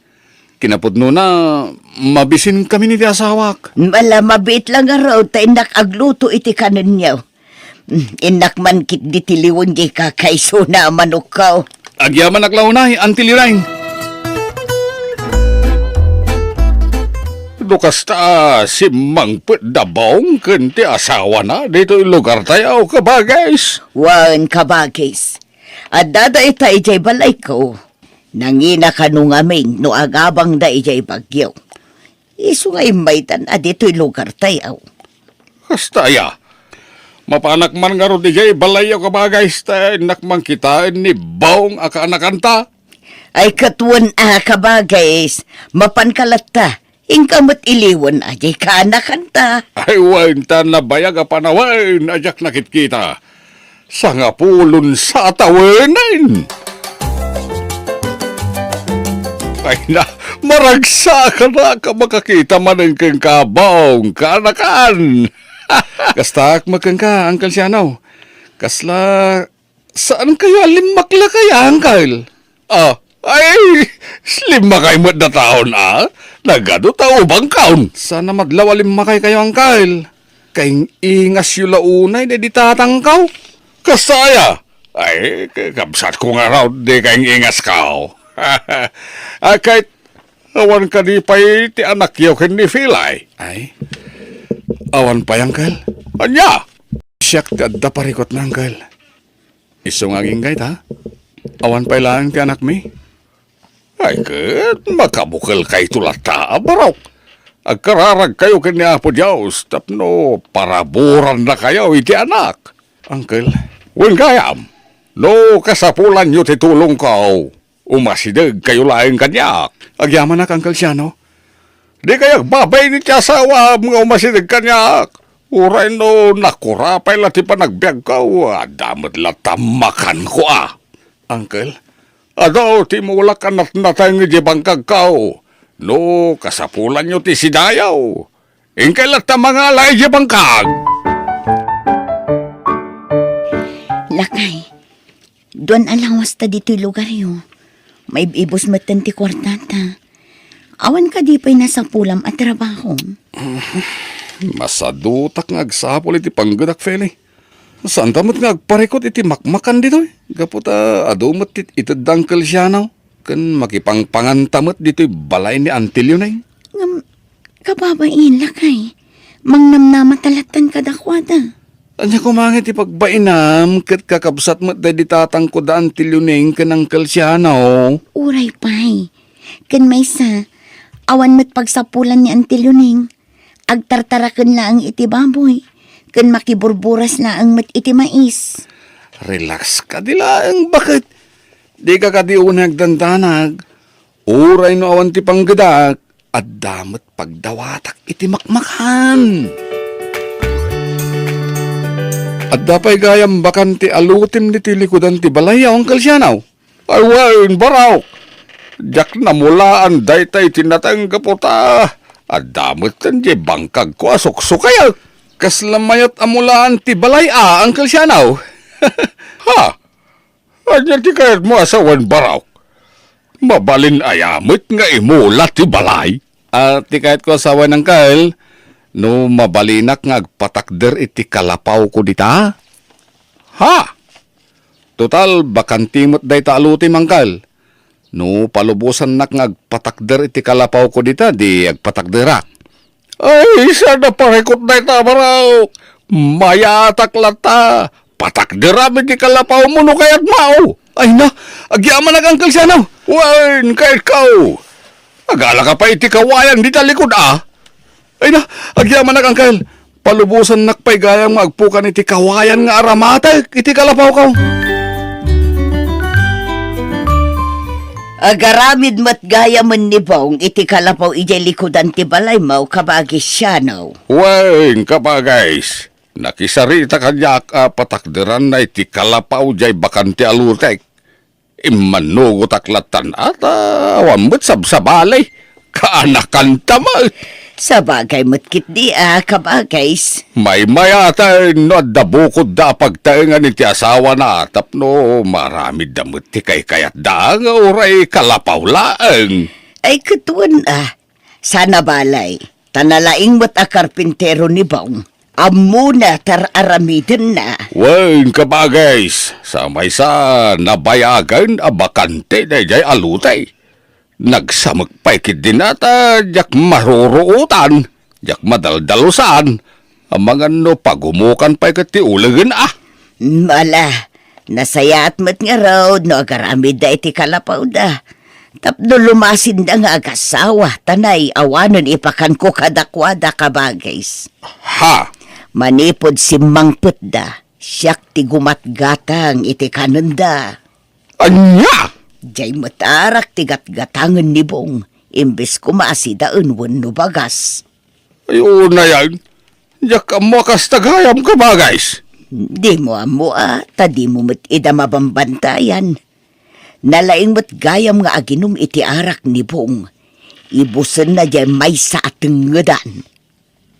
Kinapudnona, mabisinkami ni ti asawak. Ala, mabiit la ngarud ta innak agluto iti kanenyo. Mm, innak man ketdi ti liwen diay kakaisuna a manokko. Agyamanak la unay, Auntie Leoneng. No kasta, simmangpet da Bong ken ti asawana ditoy lugartayo, kabagis. Wen, kabagis. Adda dayta idiay balayko. Nangina kano ngamin no agabangda idiay Baguio. Isu nga immaydan a ditoy lugartayo. Kasta aya. Mapanak man ngarud idiay balayyo, kabagay, ta innak man kitaen ni Bong a kaanakanta. Ay, ket wen a, kabagay, mapanka latta. Inka met iliwen a diay kaanakanta. Ay, wen, ta nabayag a panawen a diak nakitkita. Sangapulon sa a tawenen. Ay na, maragsak a makakita manen kenka, Bong, kaanakan. Kastak met kenka, Uncle Siano. Kasla, saan kayo a limmakla kaya, Uncle? Ah, ay, limmakay met dataon, a? Nagadu ta ubangkaon. Saan a madlaw a limmakay kayo, Uncle. Kaing-ingasyo la unay daydi tatangkaw. Kasta aya? Ay, ka-, kabsatko ngarud, di kaing-ingaskaw. A, ket, awan kadi pay ti anakyo ken ni Pilay? Ay, awan pay, Uncle. Ania? Siak ti adda parikutna, Uncle. Isu nga agingga ita, awan pay laeng ti anakmi. Ay, ket makabukelkayto latta a barok. Agkararagkayo ken ni Apo Dios tapno paraburannakayo iti anak. Uncle. Wen gayam, no kasapulanyo ti tulongko, umasidegkayo laeng kaniak. Agyamanak, Uncle Siano. Dikay agbabain iti asawaam nga umasideg kaniak. Uray no nakura pay la ti panagbiagko, adda met latta makanko a. Uncle, adu ti mulak a natnateng idiay bangkagko. No kasapulanyo ti sidayo, inkay latta mangala idiay bangkag. Lakay, duan a lawasta ditoy lugaryo. Maib-ibus metten ti kuartata. Awan kadi pay nasapulam a trabaho? Masadutak nga agsapul iti panggedak, Feli. Saanta met nga agparikut iti makmakan ditoy, gapu ta adu met ti ited da Uncle Siano, ken makipangpanganta met ditoy balay ni Auntie Leoning. Ngem, kababain, lakay, mangnamnama ta lattan kadakuada. Ania koma nga ti pagbainam ket kakabsat met daydi tatangko da Auntie Leoning ken Uncle Siano? Uray pay. Ken maysa, awan met pagsapulan ni Auntie Leoning. Agtartaraken laeng iti baboy, ken makiburburas laeng met iti mais. Relax kadi laeng, baket. Dika kadi unay agdandanag. Uray no awan ti panggedak, adda met pagdawatak iti makmakan. Adda pay gayam bakante a lutim ditoy likudan ti balay, Uncle Siano? Ay wen, barok. Diak namulaan dayta iti nateng gapu ta adda metten diay bangkagko a suksukayek. Kasla mayat a mulaan ti balay a, Uncle Siano? Ha? Ania ti kayatmo a sawen, barok? Mabalin aya met nga imula ti balay? A, ti kayatko a sawen, Uncle, no mabalinak nga agpatakder iti kalapawko dita? Ha? Total, bakante met dayta a lutim, Uncle. No palubosannak nga agpatakder iti kalapawko dita, di agpatakderak. Ay, saan a parikut dayta, barok? Mayatak latta. Patakderam iti kalapawmo no kayatmo. Ay na, agyamanak, Uncle Siano. Wen, kayatko. Agala ka pay iti kawayan dita likud, a? Ay na, agyamanak, Uncle. Palubosannak pay gayam nga agpukan iti kawayan nga aramatek iti kalapawko. Agaramid met gayamen ni Bong iti kalapaw idiay likudan ti balaymo, kabagis Siano. Wen, kabagis, nakisarita kaniak a patakderanna iti kalapaw diay bakante a lutek. Immannugotak lattan a ta awan met sabsabali. Kaanakanta met. Sabagay met ketdi a, kabagis. Maymayaten no adda bukodda a pagtaengan iti asawana tapno maaramidda met ti kaykayatda nga uray kalapaw laeng. Ay, ket wen a. Saan a balay, ta nalaing met a karpintero ni Bong. Ammona ti ar-aramidenna. Wen, kabagis, sa maysa, nabayagen a bakante daydiay a lutay. Nagsamek pay ketdin a ta diak maruruotan, diak madaldalusan. Amangan no pagumukan pay ket ti ulegen a. Ala, nasayaat met ngarud no agaramidda iti kalapawda. Tapno lumasinda nga agasawa, ta nay awanen ipakanko kadakuada, kabagis. Ha? Manipud simmangpetda, siak ti gumatgatang iti kanenda. Ania? Jay met arak ti gatgatangen ni Bong, imbes koma a sidaen wenno bagas. Ay, unayan. Diak ammo a kasta gayam, kabagis. Dimo ammo a, ta dimo met ida mabambantayan. Nalaing met gayam nga aginum iti arak ni Bong. Ibusenna jay maysa a tengngedan.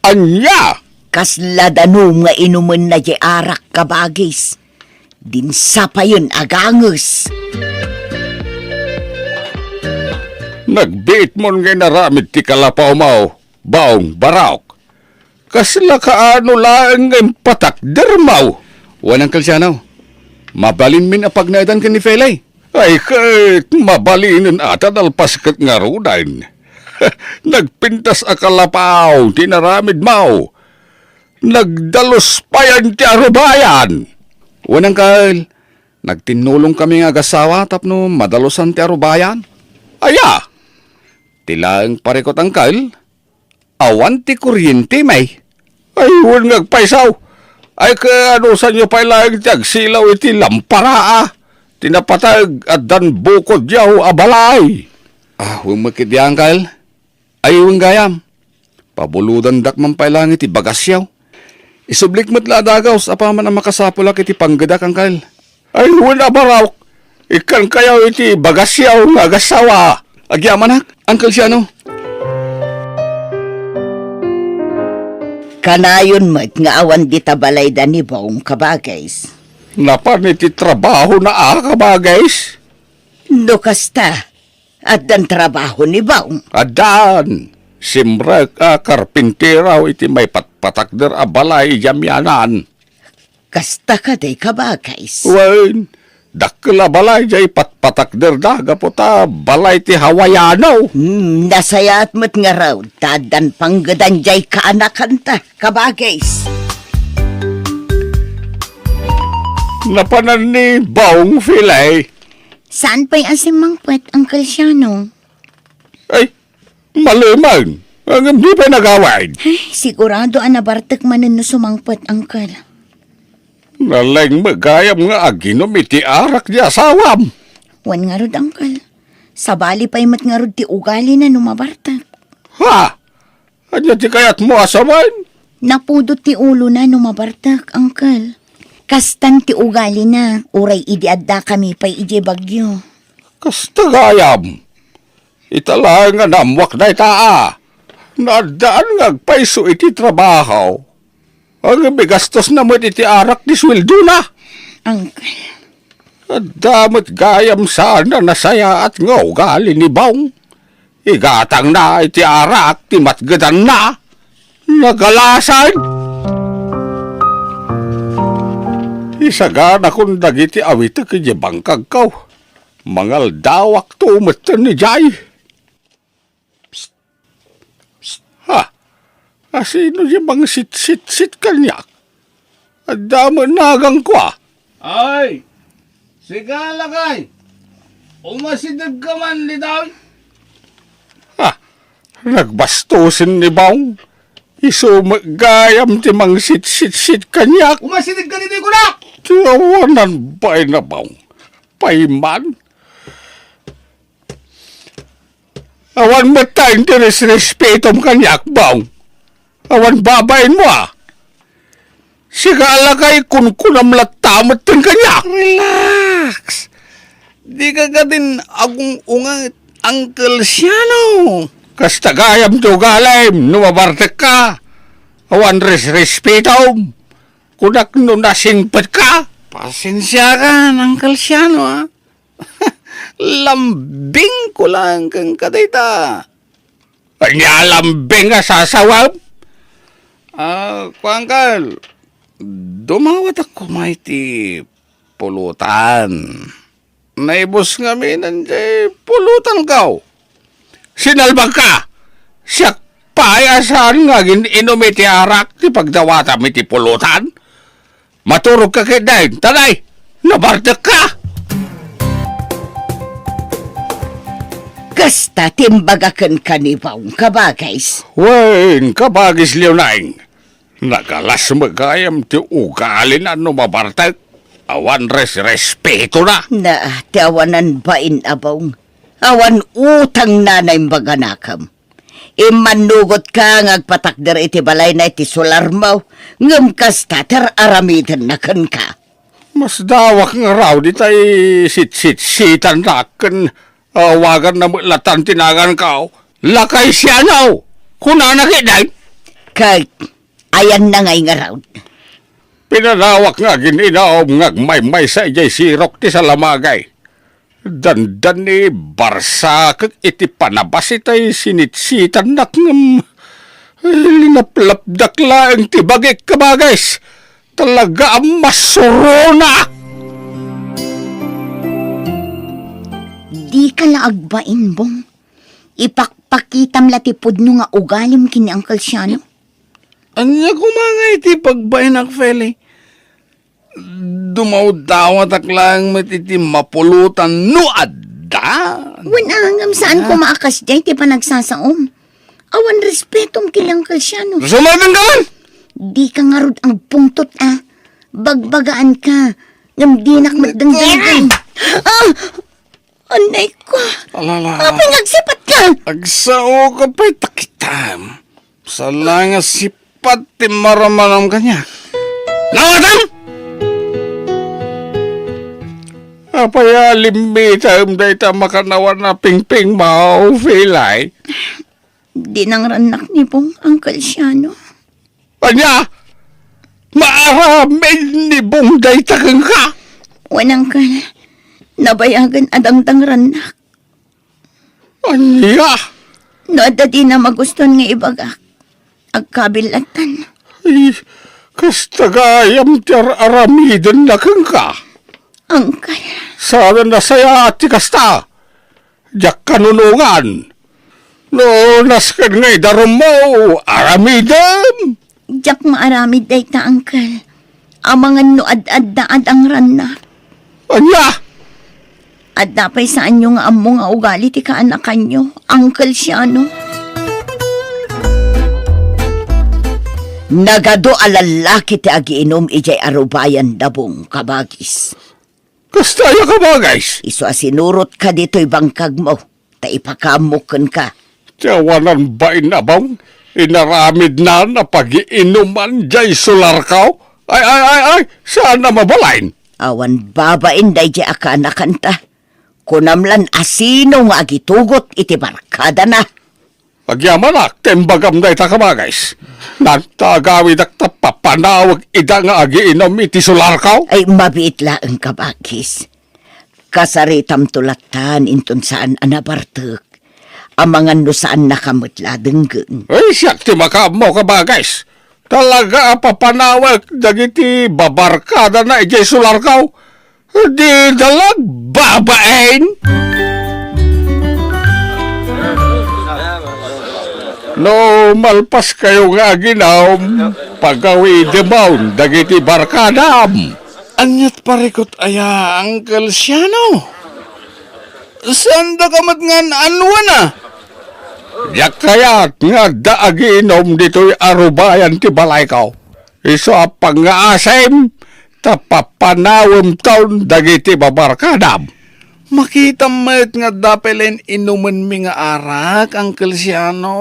Ania? Kasla danum nga inumenna jay arak, kabagis. Dinsa payen a ganges. Nagbiitmon nga inaramid ti kalapawmo, Bong Barok. Kasla kaano laeng nga impatakdermo? Wen, Uncle Siano, mabalinmin a pagnaedan ken ni Felay. Ay, ket mabalinen a ta nalpas ket ngaruden. Nagpintas a kalapaw ti inaramidmo. Nagdalus payen ti arubayan. Wen, Uncle, nagtinnulongkami nga agasawa tapno madalusan ti arubayan. Aya, ti laeng parikut, Uncle, awan ti kuryente, may. Ay, wen nga agpayso. Ay, kaanusanyo pay laeng ti agsilaw iti lampara, a? Ti napateg, addan bukodyo a balay. Ah, wen met ketdi, Uncle. Ay, wen gayam. Pabulodandak man pay laeng iti bagasyo. Isublik met la a dagus apaman a makasapulak iti panggedak, Uncle. Ay, wen a Barok, ikkankayo iti bagasyo nga agasawa. Agyamanak, Uncle Siano. Kanayon met nga awan dita balayda ni Bong, kabagis. Napan iti trabahona a, kabagis? No kasta, addan trabaho ni Bong? Addan. Simrek a karpintero iti maipatpatakder a balay idiay amianan. Kasta kadi, kabagis? Wen, dakkel a balay jay patpatakderda gapu ta balay ti Hawaiano. Hmm, nasayaat met ngarud ta addan panggedan jay kaanakanta, kabagis. Napanan ni Bong, Felay. Saan pay a simmangpet, Uncle Siano? Ay, maleman. Ngem di pay nagawid. Ay, sigurado a nabartek manen no sumangpet, Uncle. Nalaing met gayam nga aginum iti arak ti asawam. Wen ngarud, Uncle. Sabali pay met ngarud ti ugalina no mabartek. Ha? Ania ti kayatmo a sawen? Napudot ti ulona no mabartek, Uncle. Kastan ti ugalina, uray idi addakami pay idiay Baguio. Kasta gayam. Ita laeng nga naammoak dayta a. Naaddaan nga agpayso iti trabaho. Ngem igastosna met iti arak ti sueldona. Uncle. Adda met gayam saan a nasayaat nga ugali ni Bong. Igatangna iti arak ti matgedanna. Nagalasan. Isaganakon dagiti awitek idiay bangkagko. Mangaldawakto metten idiay. Psst! Psst! Ha? Asino diay mangsitsitsit kaniak? Adda met naganko, a. Ay! Sika, lakay! Umasidegka man ditoy! Ha? Nagbastosen ni Bong. Isu met gayam ti mangsitsitsit kaniak. Umasidegka ditoy, kunak! Ti awanan pay na, Bong. Payman. Awan met ta iti resrespetom kaniak, Bong. Awan babainmo, a. Sika, lakay, kunkunam latta metten kaniak. Relax. Dika kadin agung-unget, Uncle Siano. Kasta gayam ti ugalim no mabartekka. Awan resrespetom. Kunak no nasingpetka. Pasensiakan, Uncle Siano, a. Lambingko laeng kenka dayta. Ania lambing a sasawem? Ah, kuan, Kal, dumawatak koma iti pulutan. Naibus ngamin diay pulutanko. Sinalbagka! Siak pay a saan nga agin-inum iti arak ti pagdawatam iti pulutan? Maturogka ketdin, ta nay, nabartekka! Kasta ti imbaga kenka ni Baong, kabagis. Wen, kabagis Leonaing. Nagalas met gayam ti ugalina no mabartek. Awan resrespetona. Na, ti awanan bain a Baong. Awan utangna nga imbaganakem. Immannugotka nga agpatakder iti balayna iti solarmo, ngem kasta ti ar-aramidenna kenka. Masdawak ngarud itay sitsitsitannak ken awaganna met latta ti naganko. Lakay Siano! Kunana ketdin? Ket ayanna ngay ngarud? Pinanawak nga agin-inum nga agmaymaysa idiay sirok ti salamagay. Dandani, barsakek iti panabas itay sinitsitannak ngem, ay, linaplapdak laeng ti bagik, kabagis. Talaga a masuronak! Dika la agbain, Bong. Ipakpakitam la ti pudno nga ugalim ken ni Uncle Siano. Ania koma nga iti pagbain, Feli? Dumawdawatak laeng met iti mapulotan no adda. Wen, ngem saan koma a kasdiay ti panagsasaom. Awan respetom ken ni Uncle Siano. Sumabing ka man! Dika ngarud agpungtot a. Bagbagaanka. Ngem dinak met dengdenggen. Ah! Anay ko. Alala. Apay nga agsipatka? Agsao ka pay ta kitam. Saan nga sipat ti marammanom kaniak. Nawatam! Apay a limmitem dayta makannawan a pingpingmo, Felay? Dinangrannak ni Bong, Uncle Siano. Ania? Maaramid ni Bong dayta kenka? Wen, Uncle. Nabayagen a dangdangrannak. Ania? No adda dina magustuan nga ibagak, agkabil lattan. Ay, kasta gayam ti ar-aramidenna kenka. Uncle. Saan a nasayaat ti kasta. Diak kanunongan. No nasken nga idarummo, aramidem. Diak maaramid dayta, Uncle. Amangan no ad-adda a dangrannak. Ania? Adda pay saanyo nga ammo nga ugali ti kaanakanyo, Uncle Siano. Nagadu a lallaki ti agiinum idiay arubayan da Bong, kabagis. Kasta aya, kabagis? Isu a sinurotka ditoy bangkagmo, ta ipakaammok kenka. Ti awanan bain a Bong, inaramidnan a pagiinuman diay solarko? Ay, ay, ay, ay, saan a mabalin? Awan babain daydiay a kaanakanta. Kunam lan a sino nga agitugot iti barkadana. Agyamanak ta imbagam dayta, kabagis. Nagtagawidak ta papanawek ida nga agiinum iti solarko. Ay, mabiit laeng, kabagis. Kasaritamto lattan inton saan a nabartek. Amangan no saannaka met la a denggen. Ay, siak ti makaammo, kabagis. Talaga a papanawek dagiti babarkadana idiay solarko. Dida la agbabain. No malpaskayo nga aginum, pagawidemon dagiti barkadam. Aniat parikut aya, Uncle Siano? Saandaka met nga an-annuana? Diak kayat nga adda agiinum ditoy arubayan ti balayko. Isu a pangngaasim ta papanawemton dagiti babarkadam. Makitam met nga adda pay laeng inumenmi nga arak, Uncle Siano.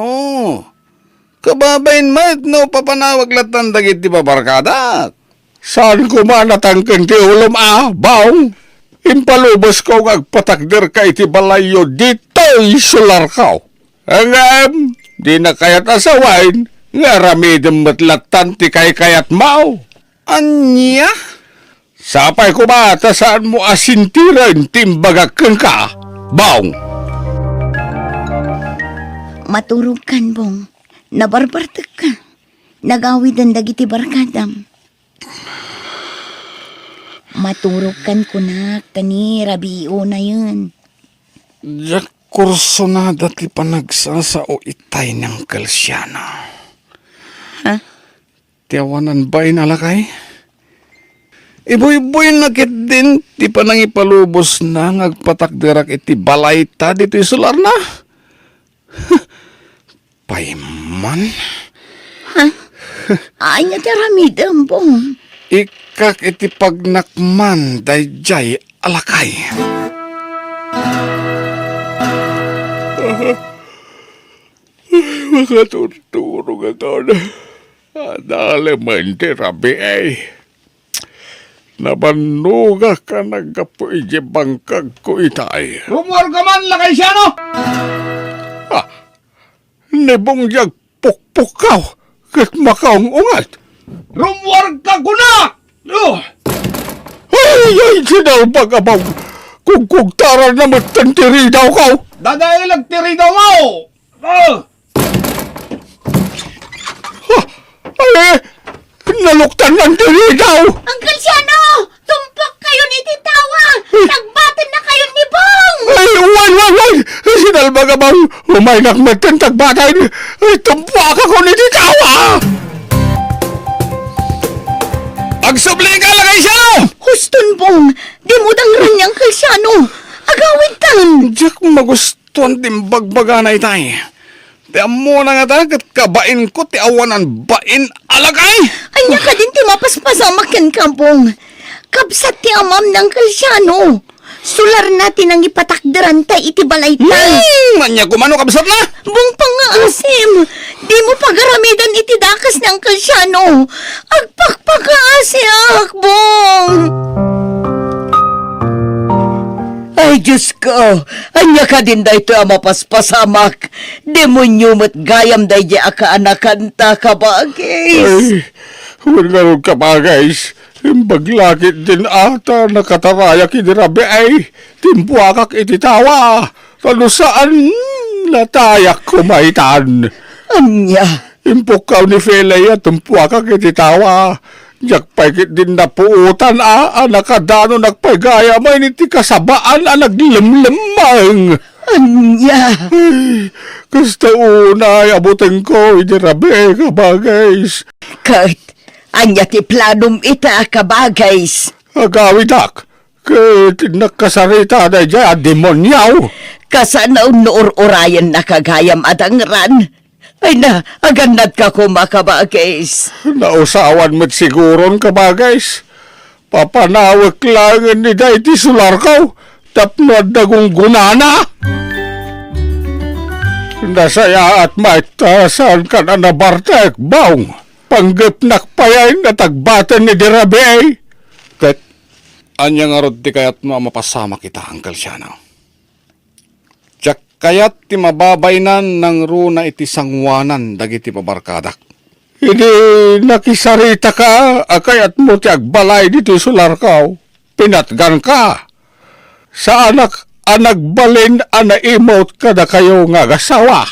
Kababain met no papanawek lattan dagiti babarkadak. Saan koma natangken ti ulom a, Bong? Impalubosko nga agpatakderka iti balayyo ditoy solarko. Ngem, dina kayat a sawen nga aramidem met lattan ti kaykayatmo. Ania? Sapay koma ta saanmo a sintiren ti imbagak kenka, Bong. Maturogkan, Bong. Nabarbartekka. Nagawiden dagiti barkadam. Maturogkan kunak, ta ni rabii unayen. Diak kursonada ti panagsasao itay ni Uncle Siano. Ha? Ti awanan bain a lakay? Ibuyboyna ketdin ti panangipalubosna nga agpatakderak iti balayta ditoy solarna. Payman? Ha? Ania ti aramidem, Bong? Ikkak iti pagnakman daydiay a lakay. Makaturturog a taon. Adalemen ti rabii. Nabannogak a naggapu iti bangkagko itay. Rummuarka man, Lakay Siano! Ah, ni Bong diay agpukpukkaw ket makaung-unget. Rummuarka kuna! Oh! Ay, ay, sinalbag a Bong! Kugkugtaranna metten ti ridawko! Dadaelag ti ridawmo! Ah! Ah! Ay, naluktannan ti ridaw! Uncle Siano! Tumpokkayon iti tawa! Tagbatiennakayon ni Bong! Ay, wen, wen, wen! Sinalbag a Bong! Umaynak metten tagbaten! Ay, tumpuakakon iti tawa! Agsubli ka, Lakay Siano! Huston, Bong! Dimo dangran ni Uncle Siano! Agawidtan! Diak magustuan ti imbagbagana itay. Ti ammona ngata ket kabainko ti awanan bain a lakay. Ania kadin ti mapaspasamak kenka, Bong? Kabsat ti amam ni Uncle Siano. Solarna ti nangipatakderanta iti balayta. Hmm, ania koma no kabsatna? Bong, pangngaasim. Dimo pagaramidan iti dakes ni Uncle Siano. Agpakpakaasiak, Bong. Ay, Diosko, ania kadin daytoy a mapaspasamak? Demonio met gayam daydiay a kaanakanta, kabagis. Ay, wen ngarud, kabagis. Imbag la ketdin a ta nakatarayak idi rabii, timpuakak iti tawa. Ta no saan, natayak koma itan. Ania? Impukkaw ni Feli a timpuakak iti tawa. Diak pay ketdin napuotan a, a nakadanonak pay gayam iti kasabaan a naglemlemmeng. Ania? Ay, kasta unay a butengko idi rabii, kabagis. Ket ania ti planom ita, kabagis? Agawidak ket nakasarita daydiay a demonio. Kasano no ur-urayennaka gayam a dangran? Ay na, agannadka koma, kabagis. Nausawan met siguron, kabagis. Papanawek laengen ni daydi solarko tapno adda gunggonana. Nasayaat met ta saankan a nabartek, Bong. Panggepnak payen a tagbaten idi rabii. Ket ania ngarud ti kayatmo a mapasamak ita, Uncle Siano? Diak kayat ti mababain nangruna iti sangoanan dagiti pabarkadak. Idi nakisaritaka a kayatmo ti agbalay ditoy solarko, pinatganka. Saanak a nagbalin a naimut kadakayo nga agasawa.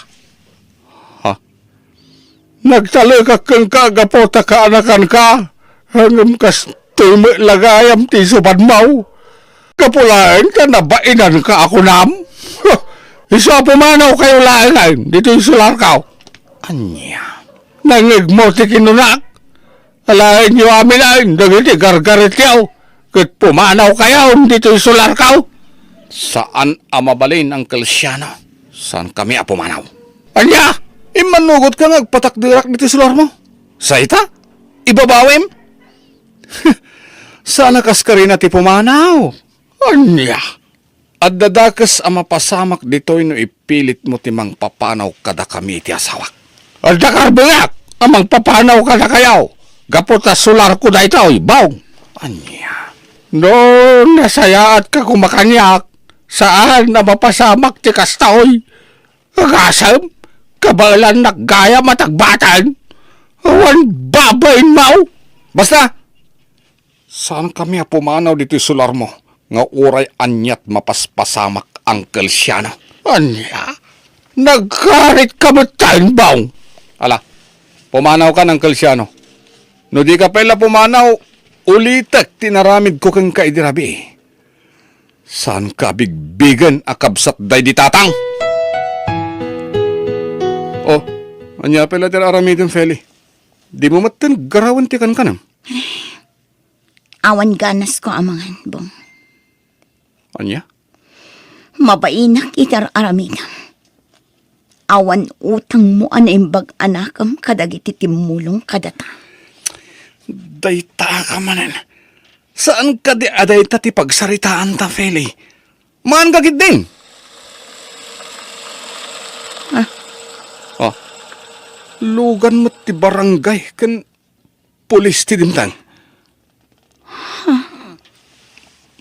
Ha? Nagtalekak kenka gapu ta kaanakanka, ngem kastoy met la gayam ti isupadmo. Gapu laeng ta nabainanka a kunam. Huh! Isu a pumanawkayo laengen ditoy solarko. Ania? Nangngegmo ti kinunak? Alaenyo amin dagiti gargaretyo ket pumanawkayo ditoy solarko. Saan a mabalin, Uncle Siano. Saankami a pumanaw. Ania? Immannugotka nga agpatakderak ditoy solarmo? Sa ita? Ibabawim? Saan a kaskarina ti pumanaw. Ania? Adda dakes a mapasamak ditoy no ipilitmo ti mangpapanaw kadakami iti asawak. Adda karbuyak a mangpapanaw kadakayo gapu ta solarko daytoy, Bong. Ania? No nasayaatka koma kaniak, saan a mapasamak ti kastoy. Agasem, kabaelannak gayam a tagbaten. Awan babainmo. Basta, saankami a pumanaw ditoy solarmo nga uray aniat mapaspasamak, Uncle Siano. Ania? Nagkaritka metten, Bong? Ala, pumanawkan, Uncle Siano. No dika pay la pumanaw, ulitek ti inaramidko kenka idi rabii. Saanka a bigbigen a kabsat daydi tatang? Oh, ania pay la ti aramidem, Feli? Dimo metten garawen ti kankanam? Awan ganasko a mangan, Bong. Ania? Mabainak iti ar-aramidem. Awan utangmo a naimbag a nakem kadagiti timmulong kadata. Dayta ka manen. Saan kadi a dayta ti pagsaritaanta, Feli? Maan ka ketdin? Ah. Oh. Lugan met ti barangay ken pulis ti dimteng.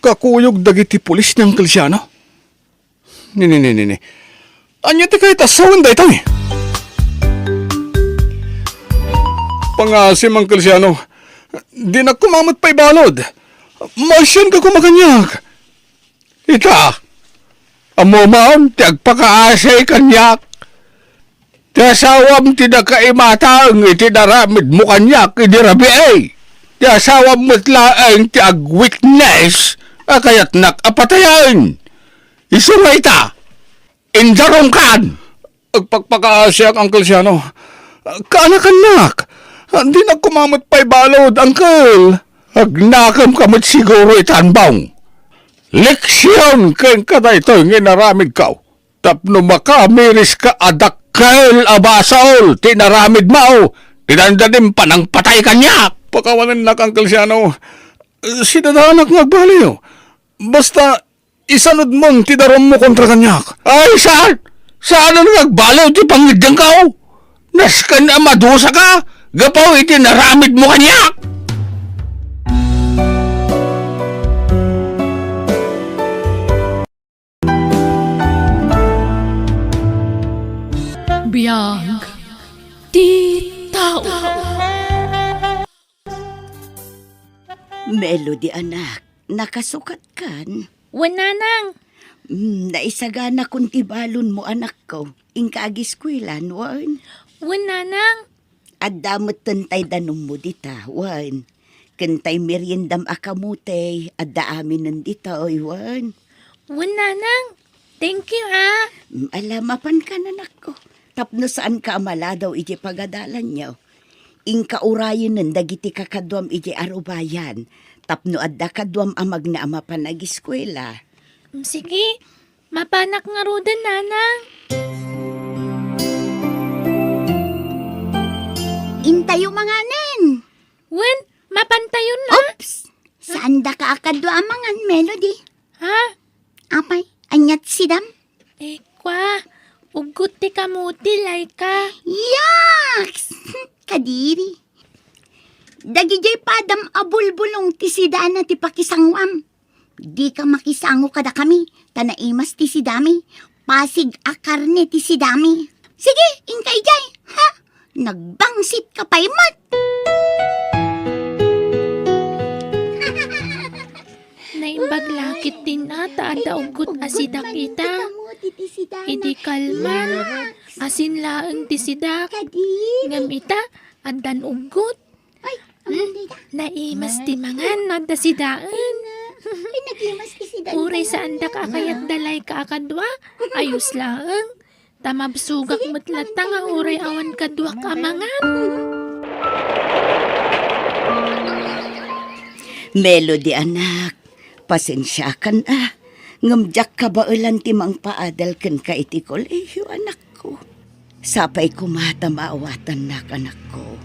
Kakuyog dagiti pulis ni Uncle Siano? Ni, ni, ni, ni, ni. Ania ti kayat a sawen daytoy? Pangasim, Uncle Siano. Dinak koma met pay balud. Maasianka koma kaniak. Ita, ammom ti agpakaasi kaniak. Ti asawam ti nakaimataeng iti naramidmo kaniak idi rabii. Ti asawam met laeng ti agwitness a kayatnak a patayen. Isu nga ita, indarumkan! Agpakpakaasiak, Uncle Siano. Kaanakannak. Dinak koma met pay balud, Uncle. Agnakemka met siguro itan, Bong. Leksion kenka daytoy nga inaramidko. Tapno makamiriska a dakkel a basol ti inaramidmo, ti dandanim panangpatay kaniak. Pakawanennak, Uncle Siano. Sidadaanak nga agbaliw. Basta, isanudmon ti darummo kontra kaniak. Ay, saan? Saan nga agbaliw ti pangiddengko? Nasken a madusaka gapu iti naramidmo kaniak. Biag ti tao. Melody, anak, nakasukatkan? Wen, nanang. Mm, naisaganakon ti balonmo, anakko. Inka agiskuelan, wen? Wen, nanang. Adda metten tay danummo dita, wen? Ken tay meriendam a kamote, adda aminen ditoy, wen? Wen, nanang. Thank you, ah. Mm, ala, mapankan, anakko. Tapno saanka a maladaw iti pagadalanyo. Inka urayenen dagiti kakaduam iti arubayan, tapno adda kaduam a magna a mapan agiskuela. Mm, sige, mapanak ngaruden, nanang. Intayo manganen. Wen, mapantayon na. Oops! Saandaka a kadua a mangan, Melody? Ha? Apay, ania ti sidam? Eh, kua, uggot ti kamote, Laika. Yaks! Kadiri. Dagidiay padam a bulbulong ti sidana ti pakisangoam. Dika makisango kadakami, ta naimas ti sidami. Pasig a karne ti sidami. Sige, inka idiay, ha? Nagbangsit ka pay met. Naimbag la ketdin a ta adda uggot a sidak ita. Idi kalman, asin laeng ti sidak. Ngem ita, addan uggot. Ay, hmm? Naimas ti mangan no adda sidaen. Ay, nagimas ti sidaen. Uray saandak a kayat da Laika a kadua, ayos laeng. Ta mabsogak met latta nga uray awan kaduak a mangan. Melody, anak, pasensiakan a, ngem diak kabaelan ti mangpaadal kenka iti kolehiyo, anakko. Sapay koma ta maawatannak, anakko.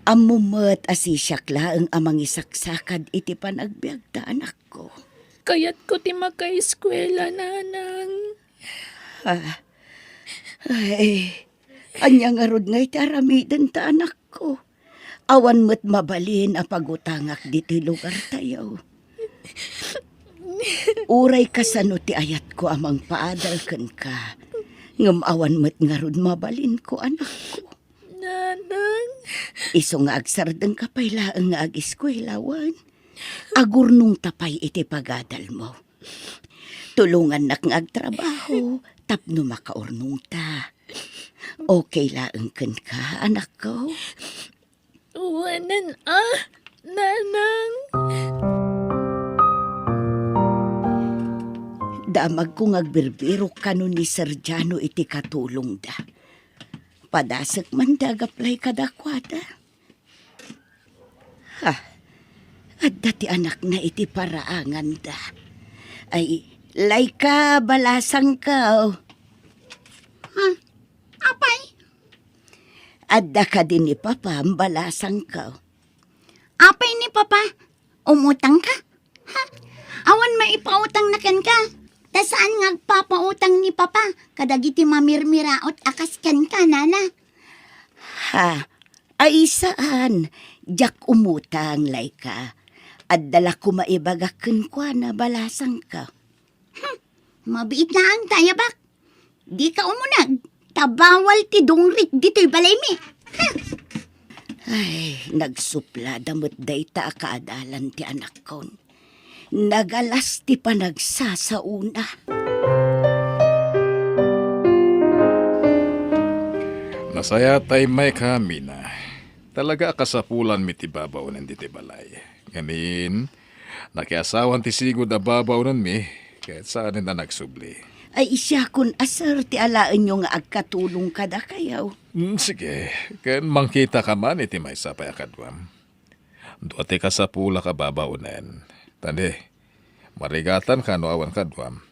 Ammom met a sisiak laeng a mangisaksakad iti panagbiagta, anakko. Kayatko ti makaeskuela, nanang. Ah. Ay, ania ngarud nga iti aramidenta, anakko? Awan met mabalin a pagutangak ditoy lugartayo. Uray kasano ti ayatko a mangpaadal kenka, ngem awan met ngarud mabalinko, anakko. Nanang. Isu nga agsardengka pay laeng nga agiskuela, wen? Agurnongta pay iti pagadalmo. Tulongannak nga agtrabaho tapno makaurnongta. Okay laeng kenka, anakko? Wen a, nanang. Damagko nga agbirbirok kano ni Sergiano iti katulongda. Padasek man ti agaplay kadakuada. Ha. Adda ti anakna iti paraanganda. Ay, Laika, balasangko. Ha? Apay? Adda kadi ni Papa, balasangko. Apay ni Papa? Umutangka? Ha? Awan maipautangna kenka? Ta saan nga agpapautang ni Papa kadagiti mamirmiraot a kas kenka, nana? Ha? Ay, saan. Diak umutang, Laika. Adda la koma ibagak kenkuana, balasangko. Hmm, mabiit laeng ta ayabak. Dika umuneg, ta bawal ti dungrik ditoy balaymi. Hmm. Ay, nagsuplada met dayta a kaadalan ti anakkon. Nagalas ti panagsasaona. Nasayaat ta immayka, Mina. Talaga a kasapulanmi ti babaonen ditoy balay. Ngamin, nakiasawan ti sigud a babaonenmi, ket saanen a nagsubli. Ay, siakon a, sir, ti alaenyo nga agkatulong kadakayo. Mm, sige, ken mangkitaka man iti maysa pay a kaduam. Dua ti kasapulak a babaonen. Tani, marigatanka no awan kaduam.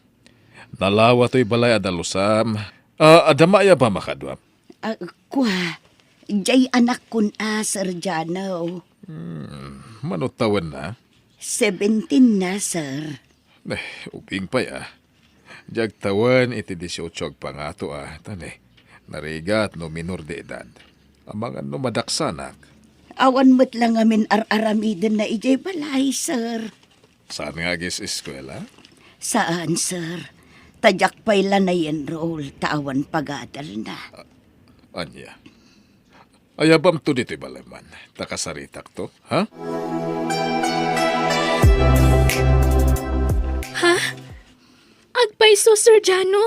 Nalawa toy balay a dalusam. Ah, adda maayabam a kaduam? Ah, kua, jay anakkon a, Sir Jano. Hmm, mano tawenna? Seventeen na, sir. Eh, ubing pay a. Diak tawen iti dieciocho agpangato a, tani. Narigat no minor de edad. Amangan no madaksanak. Awan met la ngamin ar-aramidenna idiay balay, sir. Saan nga agis-eskuela? Saan, sir. Ta diak pay la na-enroll ta awan pagadalna. Ah, ania? Ayabamto ditoy balay man, ta kasaritakto, ha? Ha? Agpayso, Sir Jano?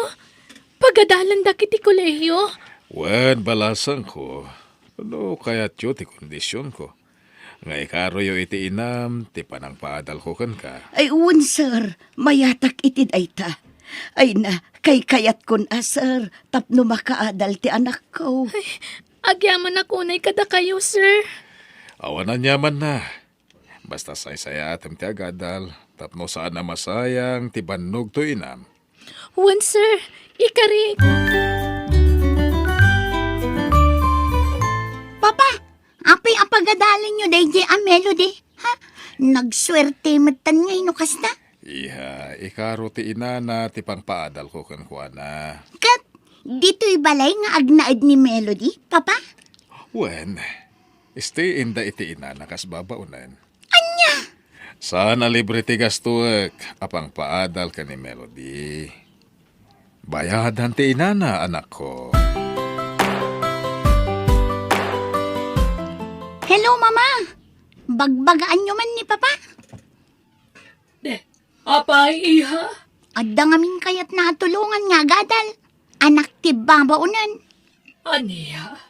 Pagadalandak iti kolehiyo? Wen, balasangko, no kayatyo ti kondisionko, nga ikaroyo iti inam ti panangpaadalko kenka. Ay, wen, sir. Mayatak iti dayta. Ay na, kaykayatkon a, sir, tapno makaadal ti anakko. Ay, agyamanak unay kadakayo, sir. Awan aniamanna. Basta saysayaatem ti agadal, tapno saan a masayang ti bannogto inam. Wen, sir. Ikarik. Papa, apay a pagadalenyo daydiay a Melody? Ha? Nagsuerte metten ngay no kasta? Iha, ikaro ti inana ti pangpaadalko kenkuana. Ket ditoy balay nga agnaed ni Melody, Papa? Wen, stay-inda iti inana kas babaonen. Ania? Saan a libre ti gastoek a pangpaadal ken ni Melody. Bayadan ti inana, anakko. Hello, Mama. Bagbagaanyo man ni Papa? De, apay, iha? Adda ngamin kayatna a tulongan nga agadal. Anak ti babaonen. Ania?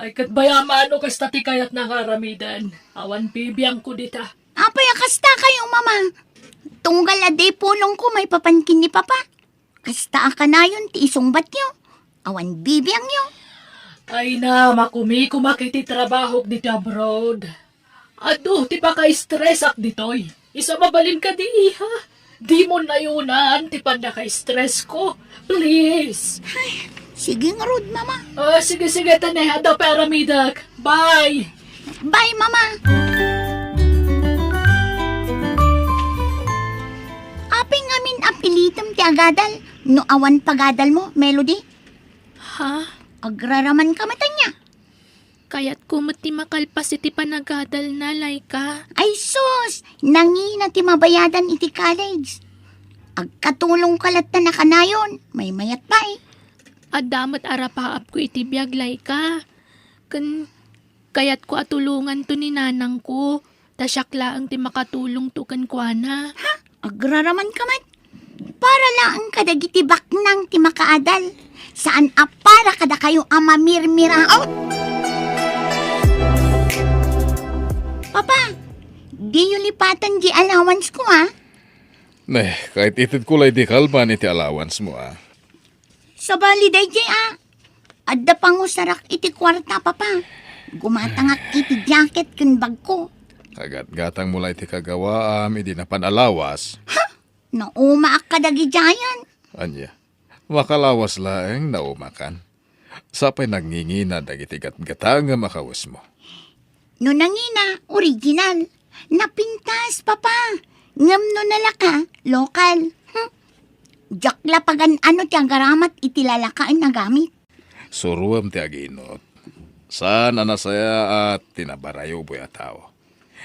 Ay, ket bayamano kasta ti kayatna nga aramiden. Awan bibiangko dita. Apay a kasta kayo, Mama? Tunggal a di pulongko maipapan ken ni Papa. Kasta a kanayon ti isungbatyo. Awan bibiangyo. Ay na, makumikumak iti trabahok dita abroad. Adu ti paka-stress ak ditoy. Isu a mabalin kadi, iha. Dimo nayonan ti pannaka-stress ko. Please. Ay, sige ngarud, Mama. Ah, sige, sige, tane. Adda pay aramidek. Bye. Bye, Mama. Apay ngamin a pilitem ti agadal no awan pagadalmo, Melody? Ha? Agraraman ka met ania? Kayatko met ti makalpas iti panagadalna, Laika. Ay sus! Nangina ti mabayadan iti college. Agkatulongka latta a kanayon, maymayat pay. Adda met arapaapko iti biag, Laika. Ken kayatko a tulonganto ni nanangko. Ta siak laeng ti makatulongto kenkuana. Ha? Agraraman ka met? Para laeng kadagiti baknang ti makaadal. Saan a para kadakayo a mamirmiraot. Papa, diyo lipaten di allowance ko, ha? Ne, kaited ko lay di kalban iti allowance mo, ha? Sabali daydiay a, adda pangusarak iti kuarta, Papa. Gumatangak iti jacket ken bagko. Agatgatangmo la iti kagawaam idi napan a lawas. Ha? Naumaak kadagidiayen. Ania? Makalawas laeng naumakan. Sapay nangingina dagiti gatgatangem a kawesmo. No nangina, original. Napintas, Papa. Ngem no nalaka, lokal. Hmm. Diak la pagan-ano ti agaramat iti lalakaen a gamit. Suroem ti aginot. Saan a nasayaat ti nabarayuboy a tao.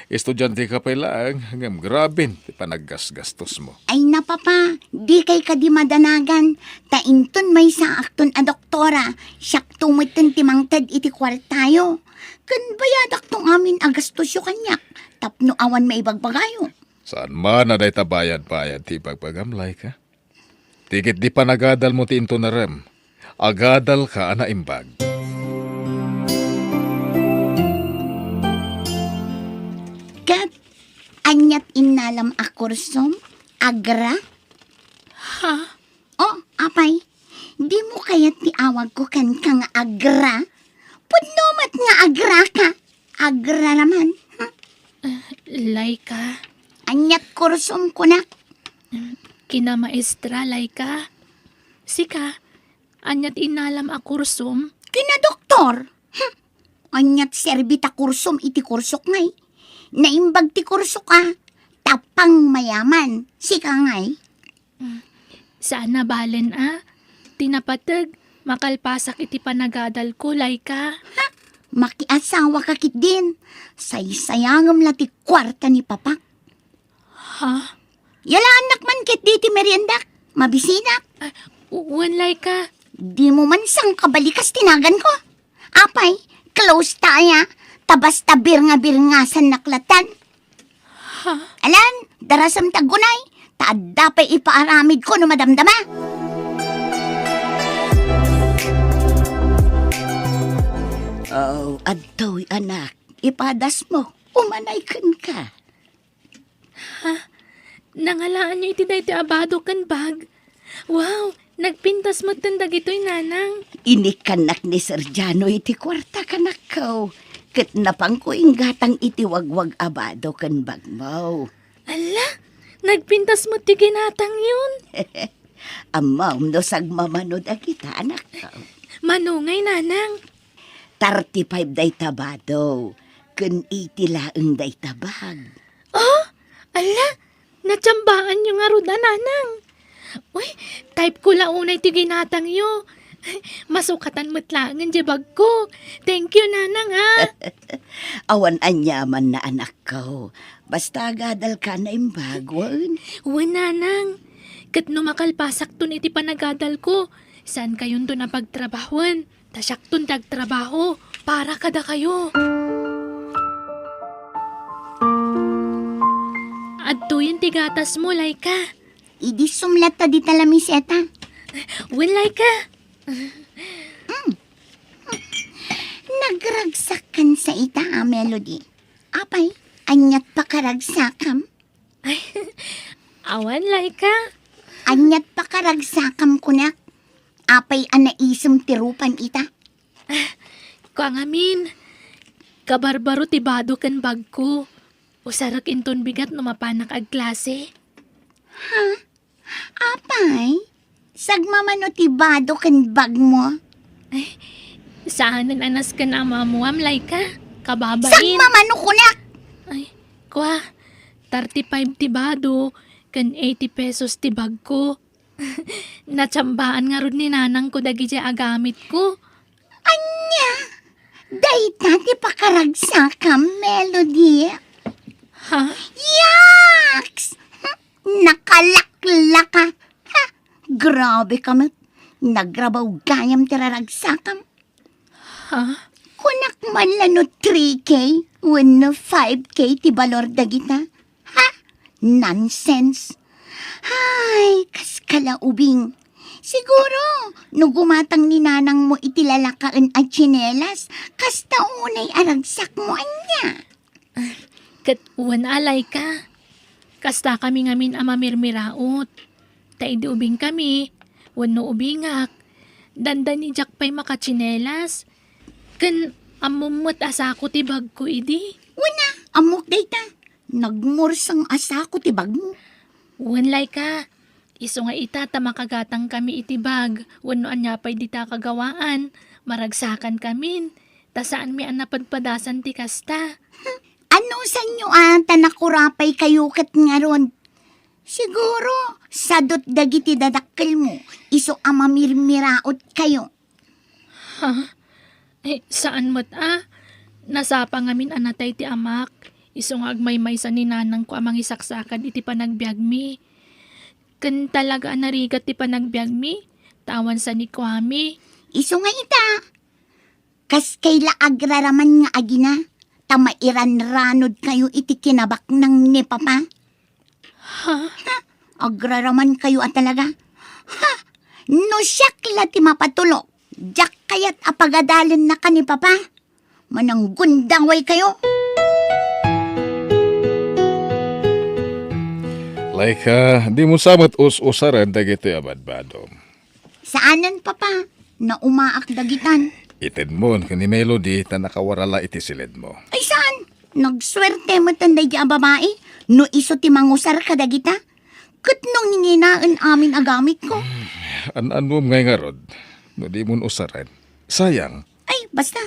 Estudianteka pay laeng, ngem graben ti panaggasgastosmo. Ay na, Papa, dikay kadi madanagan, ta inton maysaakton a doktora, siakto metten ti mangted iti kuartayo. Ken bayadakto ngamin a gastosyo kaniak, tapno awan maibagbagayo. Saan man a dayta bayad-bayad ti ibagbagam, Laika? Ti ketdi panagadalmo ti intunarem, agadalka a naimbag. Ket aniat innalam a kursom, agra? Ha? Oh, apay, dimo kayat ti awagko kenka nga agra? Pudno met nga agraka. Agraraman, ha? Ah, Laika. Aniat kursom kunak? Kinamaestra, Laika. Sika, aniat innalam a kursom? Kinadoktor. Hmm. Aniat serbi ta kursom iti kursok ngay? Naimbag ti kursok a. Tapang mayaman. Sika ngay? Mm. Saan a balen a. Ti napateg, makalpasak iti panagadalko, Laika. Ha? Makiasawaka ketdin. Saysayangem la ti kuarta ni Papak. Ha? Yalaannak man ketdi ti meriendak. Mabisinak. Ah, wen, Laika. Dimo man sangkabalikas ti naganko. Apay, close ta aya. Ta basta birnga-birngasannak latta. Ha? Alan, darasem ti aggunay, ta adda pay ipaaramidko no madamdama. Oh, adtoy, anak, ipadasmo, umanay kenka. Ha? Nangalaanyo iti daytoy a bado ken bag? Wow! Nagpintas metten dagitoy, Nanang. Inikkannak ni Sergiano iti kuarta, kanakko, ket napanko inggatang iti wagwag a bado ken bagmo. Alla, nagpintas met ti ginatangyon. Ammom no sagmamano dagita, anakko. Mano ngay, Nanang? Thirty-five dayta bado, ken eighty laeng dayta bag. Oh, alla, natsambaanyo ngarud a, Nanang. Uy, type ko la unay ti ginatangyo. Masukatan met laengen diay bagko. Thank you, Nanang, ha. Awan aniamanna, anakko. Basta agadalka a naimbag, wen? Wen, Nanang. Ket no makalpasakton iti panagadalko, saankayonton a pagtrabahoen. Ta siakton ti agtrabaho para kadakayo. Adtoyen ti gatasmo, Laika. Idi sumlatta dita lamiseta. Wen, Laika. Mm. Nagragsakkan sa ita a Melody. Apay, aniat pakaragsakam? Ay, awan, Laika. Aniat pakaragsakam kunak? Apay a naisem ti rupan ita? Kua ngamin, kabarbaro ti bado ken bagko. Usarek inton bigat no mapanak agklase. Ha? Apay? Sagmamano ti bado ken bagmo? Ay, saanen a nasken a maammuam, Laika. Kababain. Sagmamano kunak! Ay, kua, thirty-five ti bado, ken eighty pesos ti bagko. Natsambaan ngarud ni nanangko dagidiay agamitko. Ania? Dayta ti pakaragsakam, Melody? Ha? Yaks! Nakalaklaka! Ha? Grabe ka met. Nagrabaw gayam ti raragsakam. Ha? Kunak man la no three K wenno five K ti balor dagita. Ha? Nonsense! Hay, kas kalaubing! Siguro, no gumatang ni nanangmo iti lalakaen a tsinelas, kasta unay a ragsakmo ania? Ket wen a, Laika, kastakami ngamin a mamirmiraot. Ta idi ubingkami, wenno ubingak, dandani diak pay makatsinelas. Ken ammom met a sako ti bagko idi. Wen a, Ammok dayta, nagmurseng a sako ti bagmo. Wen, Laika, isu nga ita ta makagatangkami iti bag wenno ania pay dita kagawaan, maragsakankamin, ta saanmi a napadpadasan ti kasta. Anusanyo a ta nakurapaykayo ket ngarud? Siguro, sadut dagiti dadakkelmo, isu a mamirmirautkayo. Ha? Eh, saan met a. Nasapa ngamin a natay ti amak. Isu nga agmaymaysa ni nanangko a mangisaksakad iti panagbiagmi. Ken talaga a narigat ti panagbiagmi, ta awan sanikuami. Isu nga ita, kaskay la agraraman nga agina, ta mairanranodkayo iti kinabaknang ni Papa. Ha? Ha? Agraramankayo a talaga? Ha? No siak la ti mapatulok, diak kayat a pagadalennaka ni Papa. Mananggundawaykayo. Laika, dimo sa met us-usaren dagitoy a badbadom. Saanen, Papa. Naumaak dagitan. Itedmon ken ni Melody ta nakawarala iti siledmo. Ay, saan? Nagsuerte met daydi a babai no isu ti mangusar kadagita. Ket no nginginaen amin a gamitko. An-annuem ngay ngarud no dimon usaren. Sayang. Ay, basta.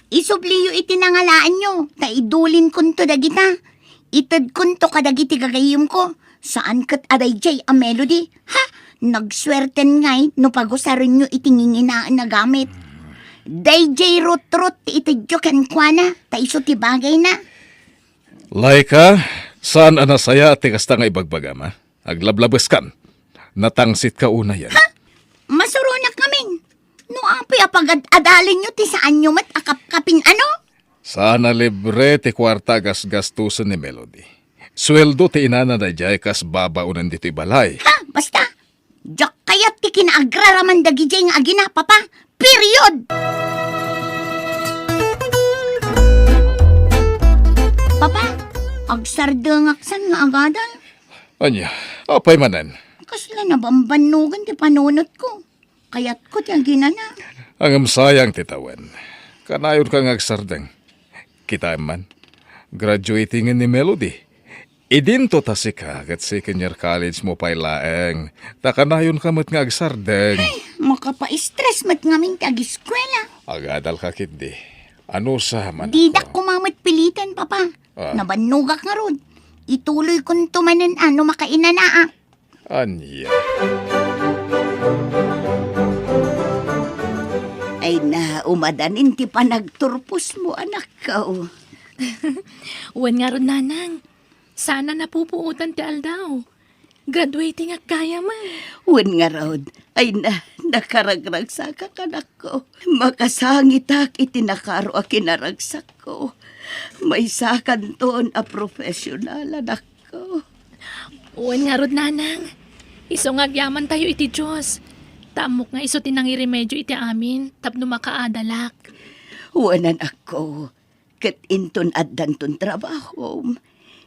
Isubliyo iti nangalaanyo, ta idulinkonto dagita. Itedkonto kadagiti gagayyemko. Saan ket a daydiay a Melody. Ha? Nagsuerten ngay no pagusarenyo iti nginginaen a gamit. Daydiay rutrot ti itedyo kenkuana, ta isu ti bagayna. Laika, saan a nasayaat ti kasta nga ibagbagam, a? Aglablabeskan. Natangsitka unayen. Ha? Masuronak ngamin. No apay a pagad-adalinyo ti saanyo met a kapkapin, ano? Saan a libre ti kuarta a gasgastosen ni Melody. Sueldo ti inana daydiay kas babaonen ditoy balay. Ha? Basta. Diak kayat ti kinaagraraman dagidiay nga agina, Papa. Period! Papa, agsardengak san nga agadal. Ania, apay manen? Kasla nabambannogan ti panunotko. Kayatko ti aginana. Ngem sayang ti tawen. Kanayonka nga agsardeng. Kitaem man, graduating ni Melody. Idinto ta sika ket second year college mo pay laeng. Ta kanayonka met nga agsardeng. Ay, makapaistres met ngamin ti agiskuela. Agadalka ketdi. Anusa man. Didak koma met piliten, Papa. Ah. Nabannogak ngarud. Ituloykonto manen a no makainanaak. Ania? Ay na, umadanin ti panagturposmo, anakko. Wen ngarud, Nanang. Saan a napupuotan ti aldaw. Graduating ak gayam. Wen ngarud. Ay na, nakaragragsakak, anakko. Makasangitak iti nakaro a kinaragsakko. Maysakanton a profesional, anakko. Wen ngarud, Nanang. Isu nga agyamantayo iti Dios. Ta ammok nga isu ti nangiremedio iti amin tapno makaadalak. Wen, anakko, ket inton addanton trabahom,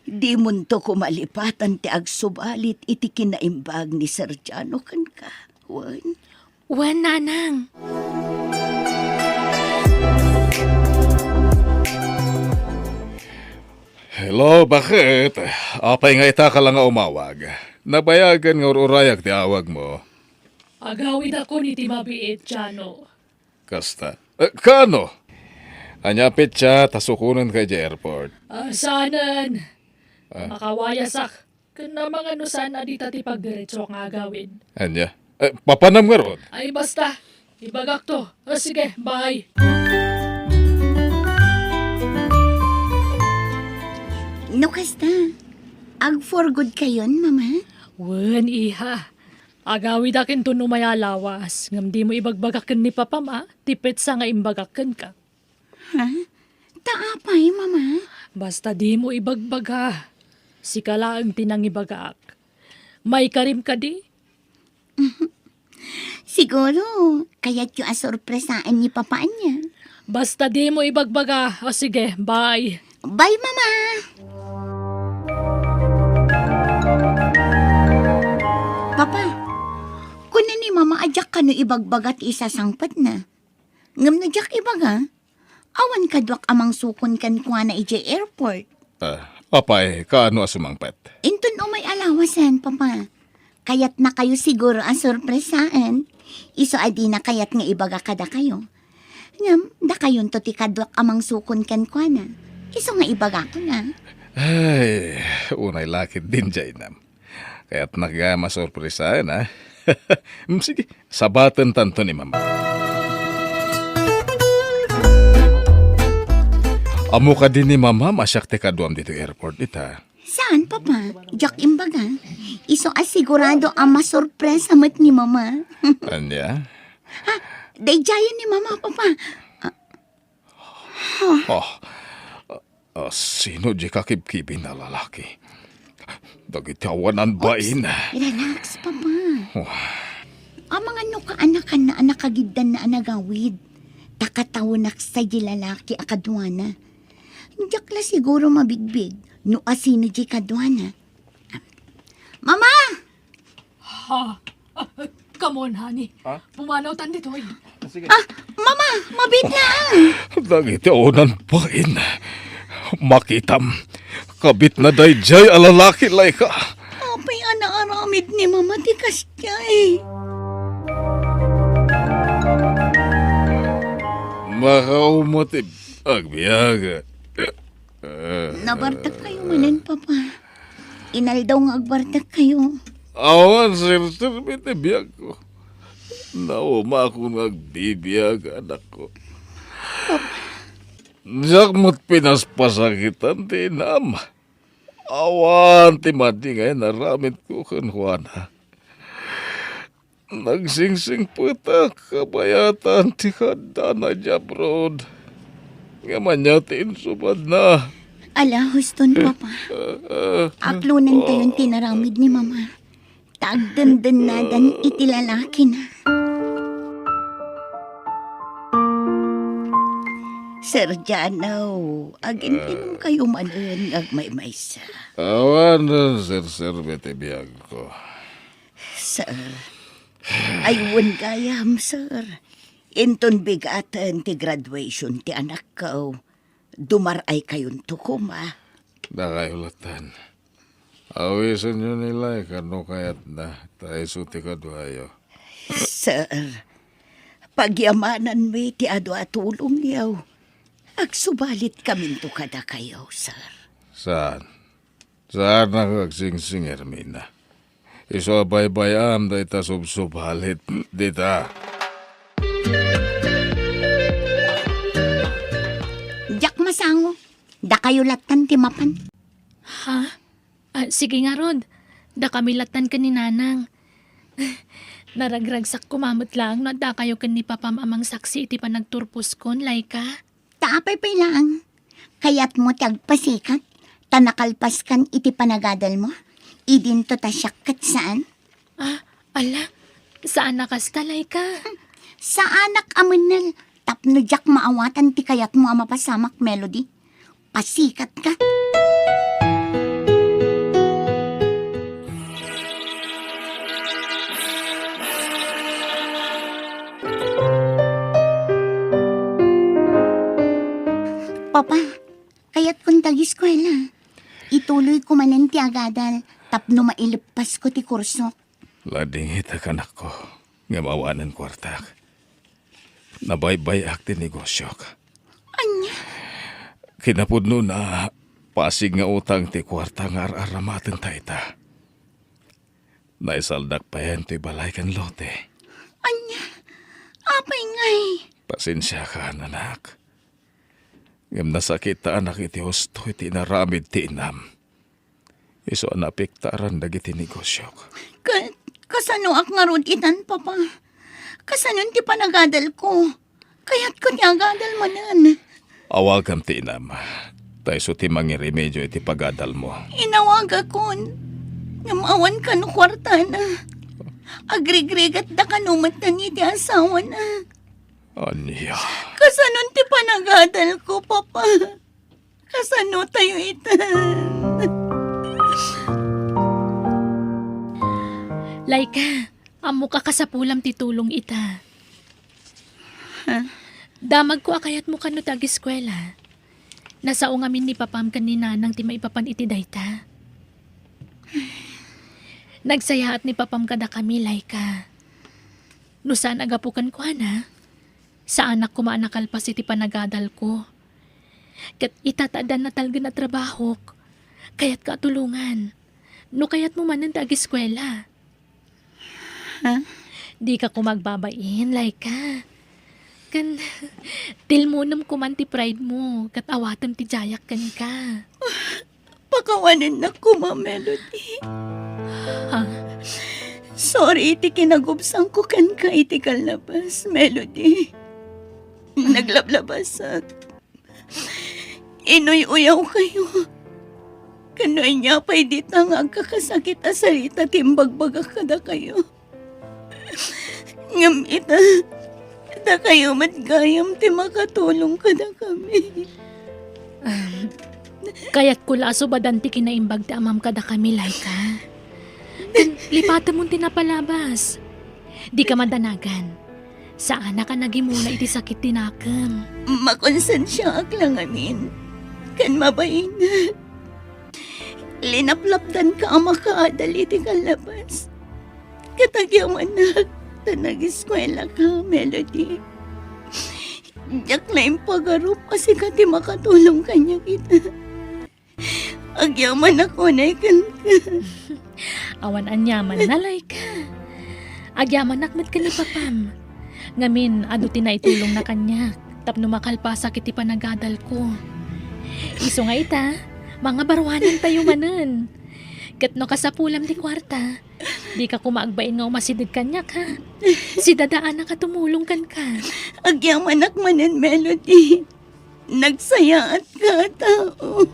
dimonto koma lipatan ti agsubalit iti kinaimbag ni Sergiano kenka. Wen? Wen, Nanang. Hello, bakit? Apay nga ita ka la nga umawag? Nabayagen nga ur-urayak ti awagmo. Agawidakon iti mabiit, Jano. Kasta. Eh, kaano? Ania a petsa ta sukonenka idiay airport? Ah, saanen. Ah. Makawayasak. Ken amangan no saan a dita ti pagdiretso nga agawid. Ania? Eh, papanam ngarud? Ay, basta. Ibagakto. O, sige, bye. No kasta, ag-for good kayon, Mama? Wen, iha. Agawidak inton umay a lawas, ngem dimo ibagbaga ken ni Papam a ti petsa nga imbagak kenka. Ha? Ta apay, Mama? Basta dimo ibagbaga. Sika laeng ti nangibagaak. Maikarim kadi? Siguro, kayatyo a sorpresaen ni Papa ania. Basta dimo ibagbaga. O sige, bye. Bye, Mama! Papa, kuna ni Mama a diak kano ibagbaga ti isasangpetna. Ngem no diak ibaga, awan kaduak a mangsukon kenkuana idiay airport. Ah, apay, kaano a sumangpet? Inton umay a lawasen, Papa. Kayatnakayo siguro a sorpresaen. Isu a dina kayat nga ibaga kadakayo. Ngem, dakayonto ti kaduak a mangsukon kenkuana. Isu nga ibagakon a. Ay, unay la ketdin diay, inam. Kayatnak gayam a sorpresaen, a. Mm, sige, sabatentanto ni Mama. Ammo kadi ni Mama a siak ti kaduam ditoy airport ita? Saan, Papa? Diak imbaga. Isu a sigurado a masorpresa met ni Mama. Ania? Ha? Daydiayen ni Mama, Papa. Ah, ha? Ah, ah, sino diay kakibkibin a lalaki? Dagiti awanan bain. Relax, Papa. Oh. Amangan no kaanakanna a nakagiddanna a nagawid. Ta katawenak sa di lalaki a kaduana. Diak la siguro mabigbig no asino di kaduana. Mama! Ha? Ah, come on, honey. Ha? Pumanawtan ditoy. Sige. Ah, Mama, mabiit na. Dagiti awanan bain. Makitam. Kabitna daydiay a lalaki, Laika. Apay a naaramid ni Mama ti kasdiay? Makauma ti agbiag. Nabartekkayo manen, Papa? Inaldaw nga agbartekkayo. Awan, serserbi ti biagko. Naumakon nga agbibiag, anakko. Diak met pinaspasakitan ti inam. Awan ti madi nga inaramidko kenkuana. Nagsingsingpetak kabayatan ti kaadana idiay abroad. Ngem ania ti insubadna? Ala, huston, Papa. Aklonentayon ti inaramid ni Mama. Ta agdendennadan iti lalakina. Sir Jano, agintinongkayo manen nga agmaymaysa. Awan, serserbi ti biagko. Sir, ay wen gayam, sir. Inton bigaten ti graduation ti anakko, dumar-aykayonto koma. Dakayo latten. Awisenyo ni Laika no kayatna, ta isu ti kaduayo. Sir, pagyamananmi ti adu a tulongyo. Agsubalitkaminto kadakayo, sir. Saan? Saanak agsingsing, Ermina. Isu a baybay-am dayta subsubalit dita. Diak masango. Dakayo lattan ti mapan. Ha? Ah, sige ngarud. Dakami lattan ken ni Nanang. Naragragsak koma met laeng no addakayo ken ni Papam a mangsaksi iti panagturposkon, Laika. Ta apay pay laeng? Kayatmo ti agpasikat, ta nakalpaskan iti panagadalmo? Idinto ta siak ket saan? Ah, ala, saan a kasta, Laika? Saanak a mennel, tapno diak maawatan ti kayatmo a mapasamak, Melody. Pasikatka. Papa, kayatkon ti ageskuela. Ituloyko manen ti agadal tapno maileppasko ti kursok. Ladingitak, anakko, ngem awanen kuartak. Nabaybay-ak ti negosiok. Ania? Kinapudnona, pasig nga utang ti kuarta nga ar-aramatenta ita. Naisaldak payen toy balay ken lote. Ania? Apay ngay? Pasensiakan, anak. Ngem nasakitanak iti husto iti inaramid ti inam. Isu a naapektaran dagiti negosiok. Ka-, kasanoak ngarud itan, Papa? Kasanon ti panagadalko? Kayatko ti agadal manen. Awagam ti inam. Ta isu ti mangiremedio iti pagadalmo. Inawagakon. Ngem awan kano kuartana. Agrigrigatda kano met iti asawana. Ania? Kasanon ti panagadalko, Papa? Kasano tayo ita? Laika, ammok a kasapulam ti tulong ita. Ha? Damagko a kayatmo kano ti ageskuela. Nasao ngamin ni papam ken ni nanang ti maipapan iti dayta. Nagsayaat ni papam kadakami, Laika. No saan a gapu kenkuana, saanak koma a nakalpas iti panagadalko. Ket ita ta addan natalgen a trabahok, kayatka a tulongan. No kayatmo manen ti agiskuela. Ha? Dika koma agbabain, Laika. Ken tilmonem koman ti pride mo, ket awatem ti diayak kenka. Pakawanennak koma, Melody. Ha? Sorry iti kinagubsangko kenka iti kallabas, Melody. Naglablabasak. Inuy-uyawkayo. Ken no ania pay dita nga agkakasakit a sarita ti imbagbagak kadakayo. Ngem ita, dakayo met gayam ti makatulong kadakami. Um, kayatko la a subadan ti kinaimbag ti amam kadakami, Laika. Ken lipatemon ti napalabas. Dika madanagan. Saanak a nagimula iti sakit ti nakem. Makonsensiaak la ngamin. Ken mabain. Linaplapdanka a makaadal iti kallabas. Ket agyamanak ta nagiskuelaka, Melody. Diak la impagarup a sika ti makatulong kaniak ita. Agyamanak unay kenka. Awan aniaman, Laika. Agyamanak met ken ni papam. Ngamin, adu ti naitulongna kaniak tapno makalpasak iti panagadalko. Isu nga ita, mangabaruanantayo manen. Ket no kasapulam ti kuarta, dika koma agbain nga umasideg kaniak, ha? Si dadaanak a tumulong kenka. Agyamanak manen, Melody. Nagsayaatka a tao.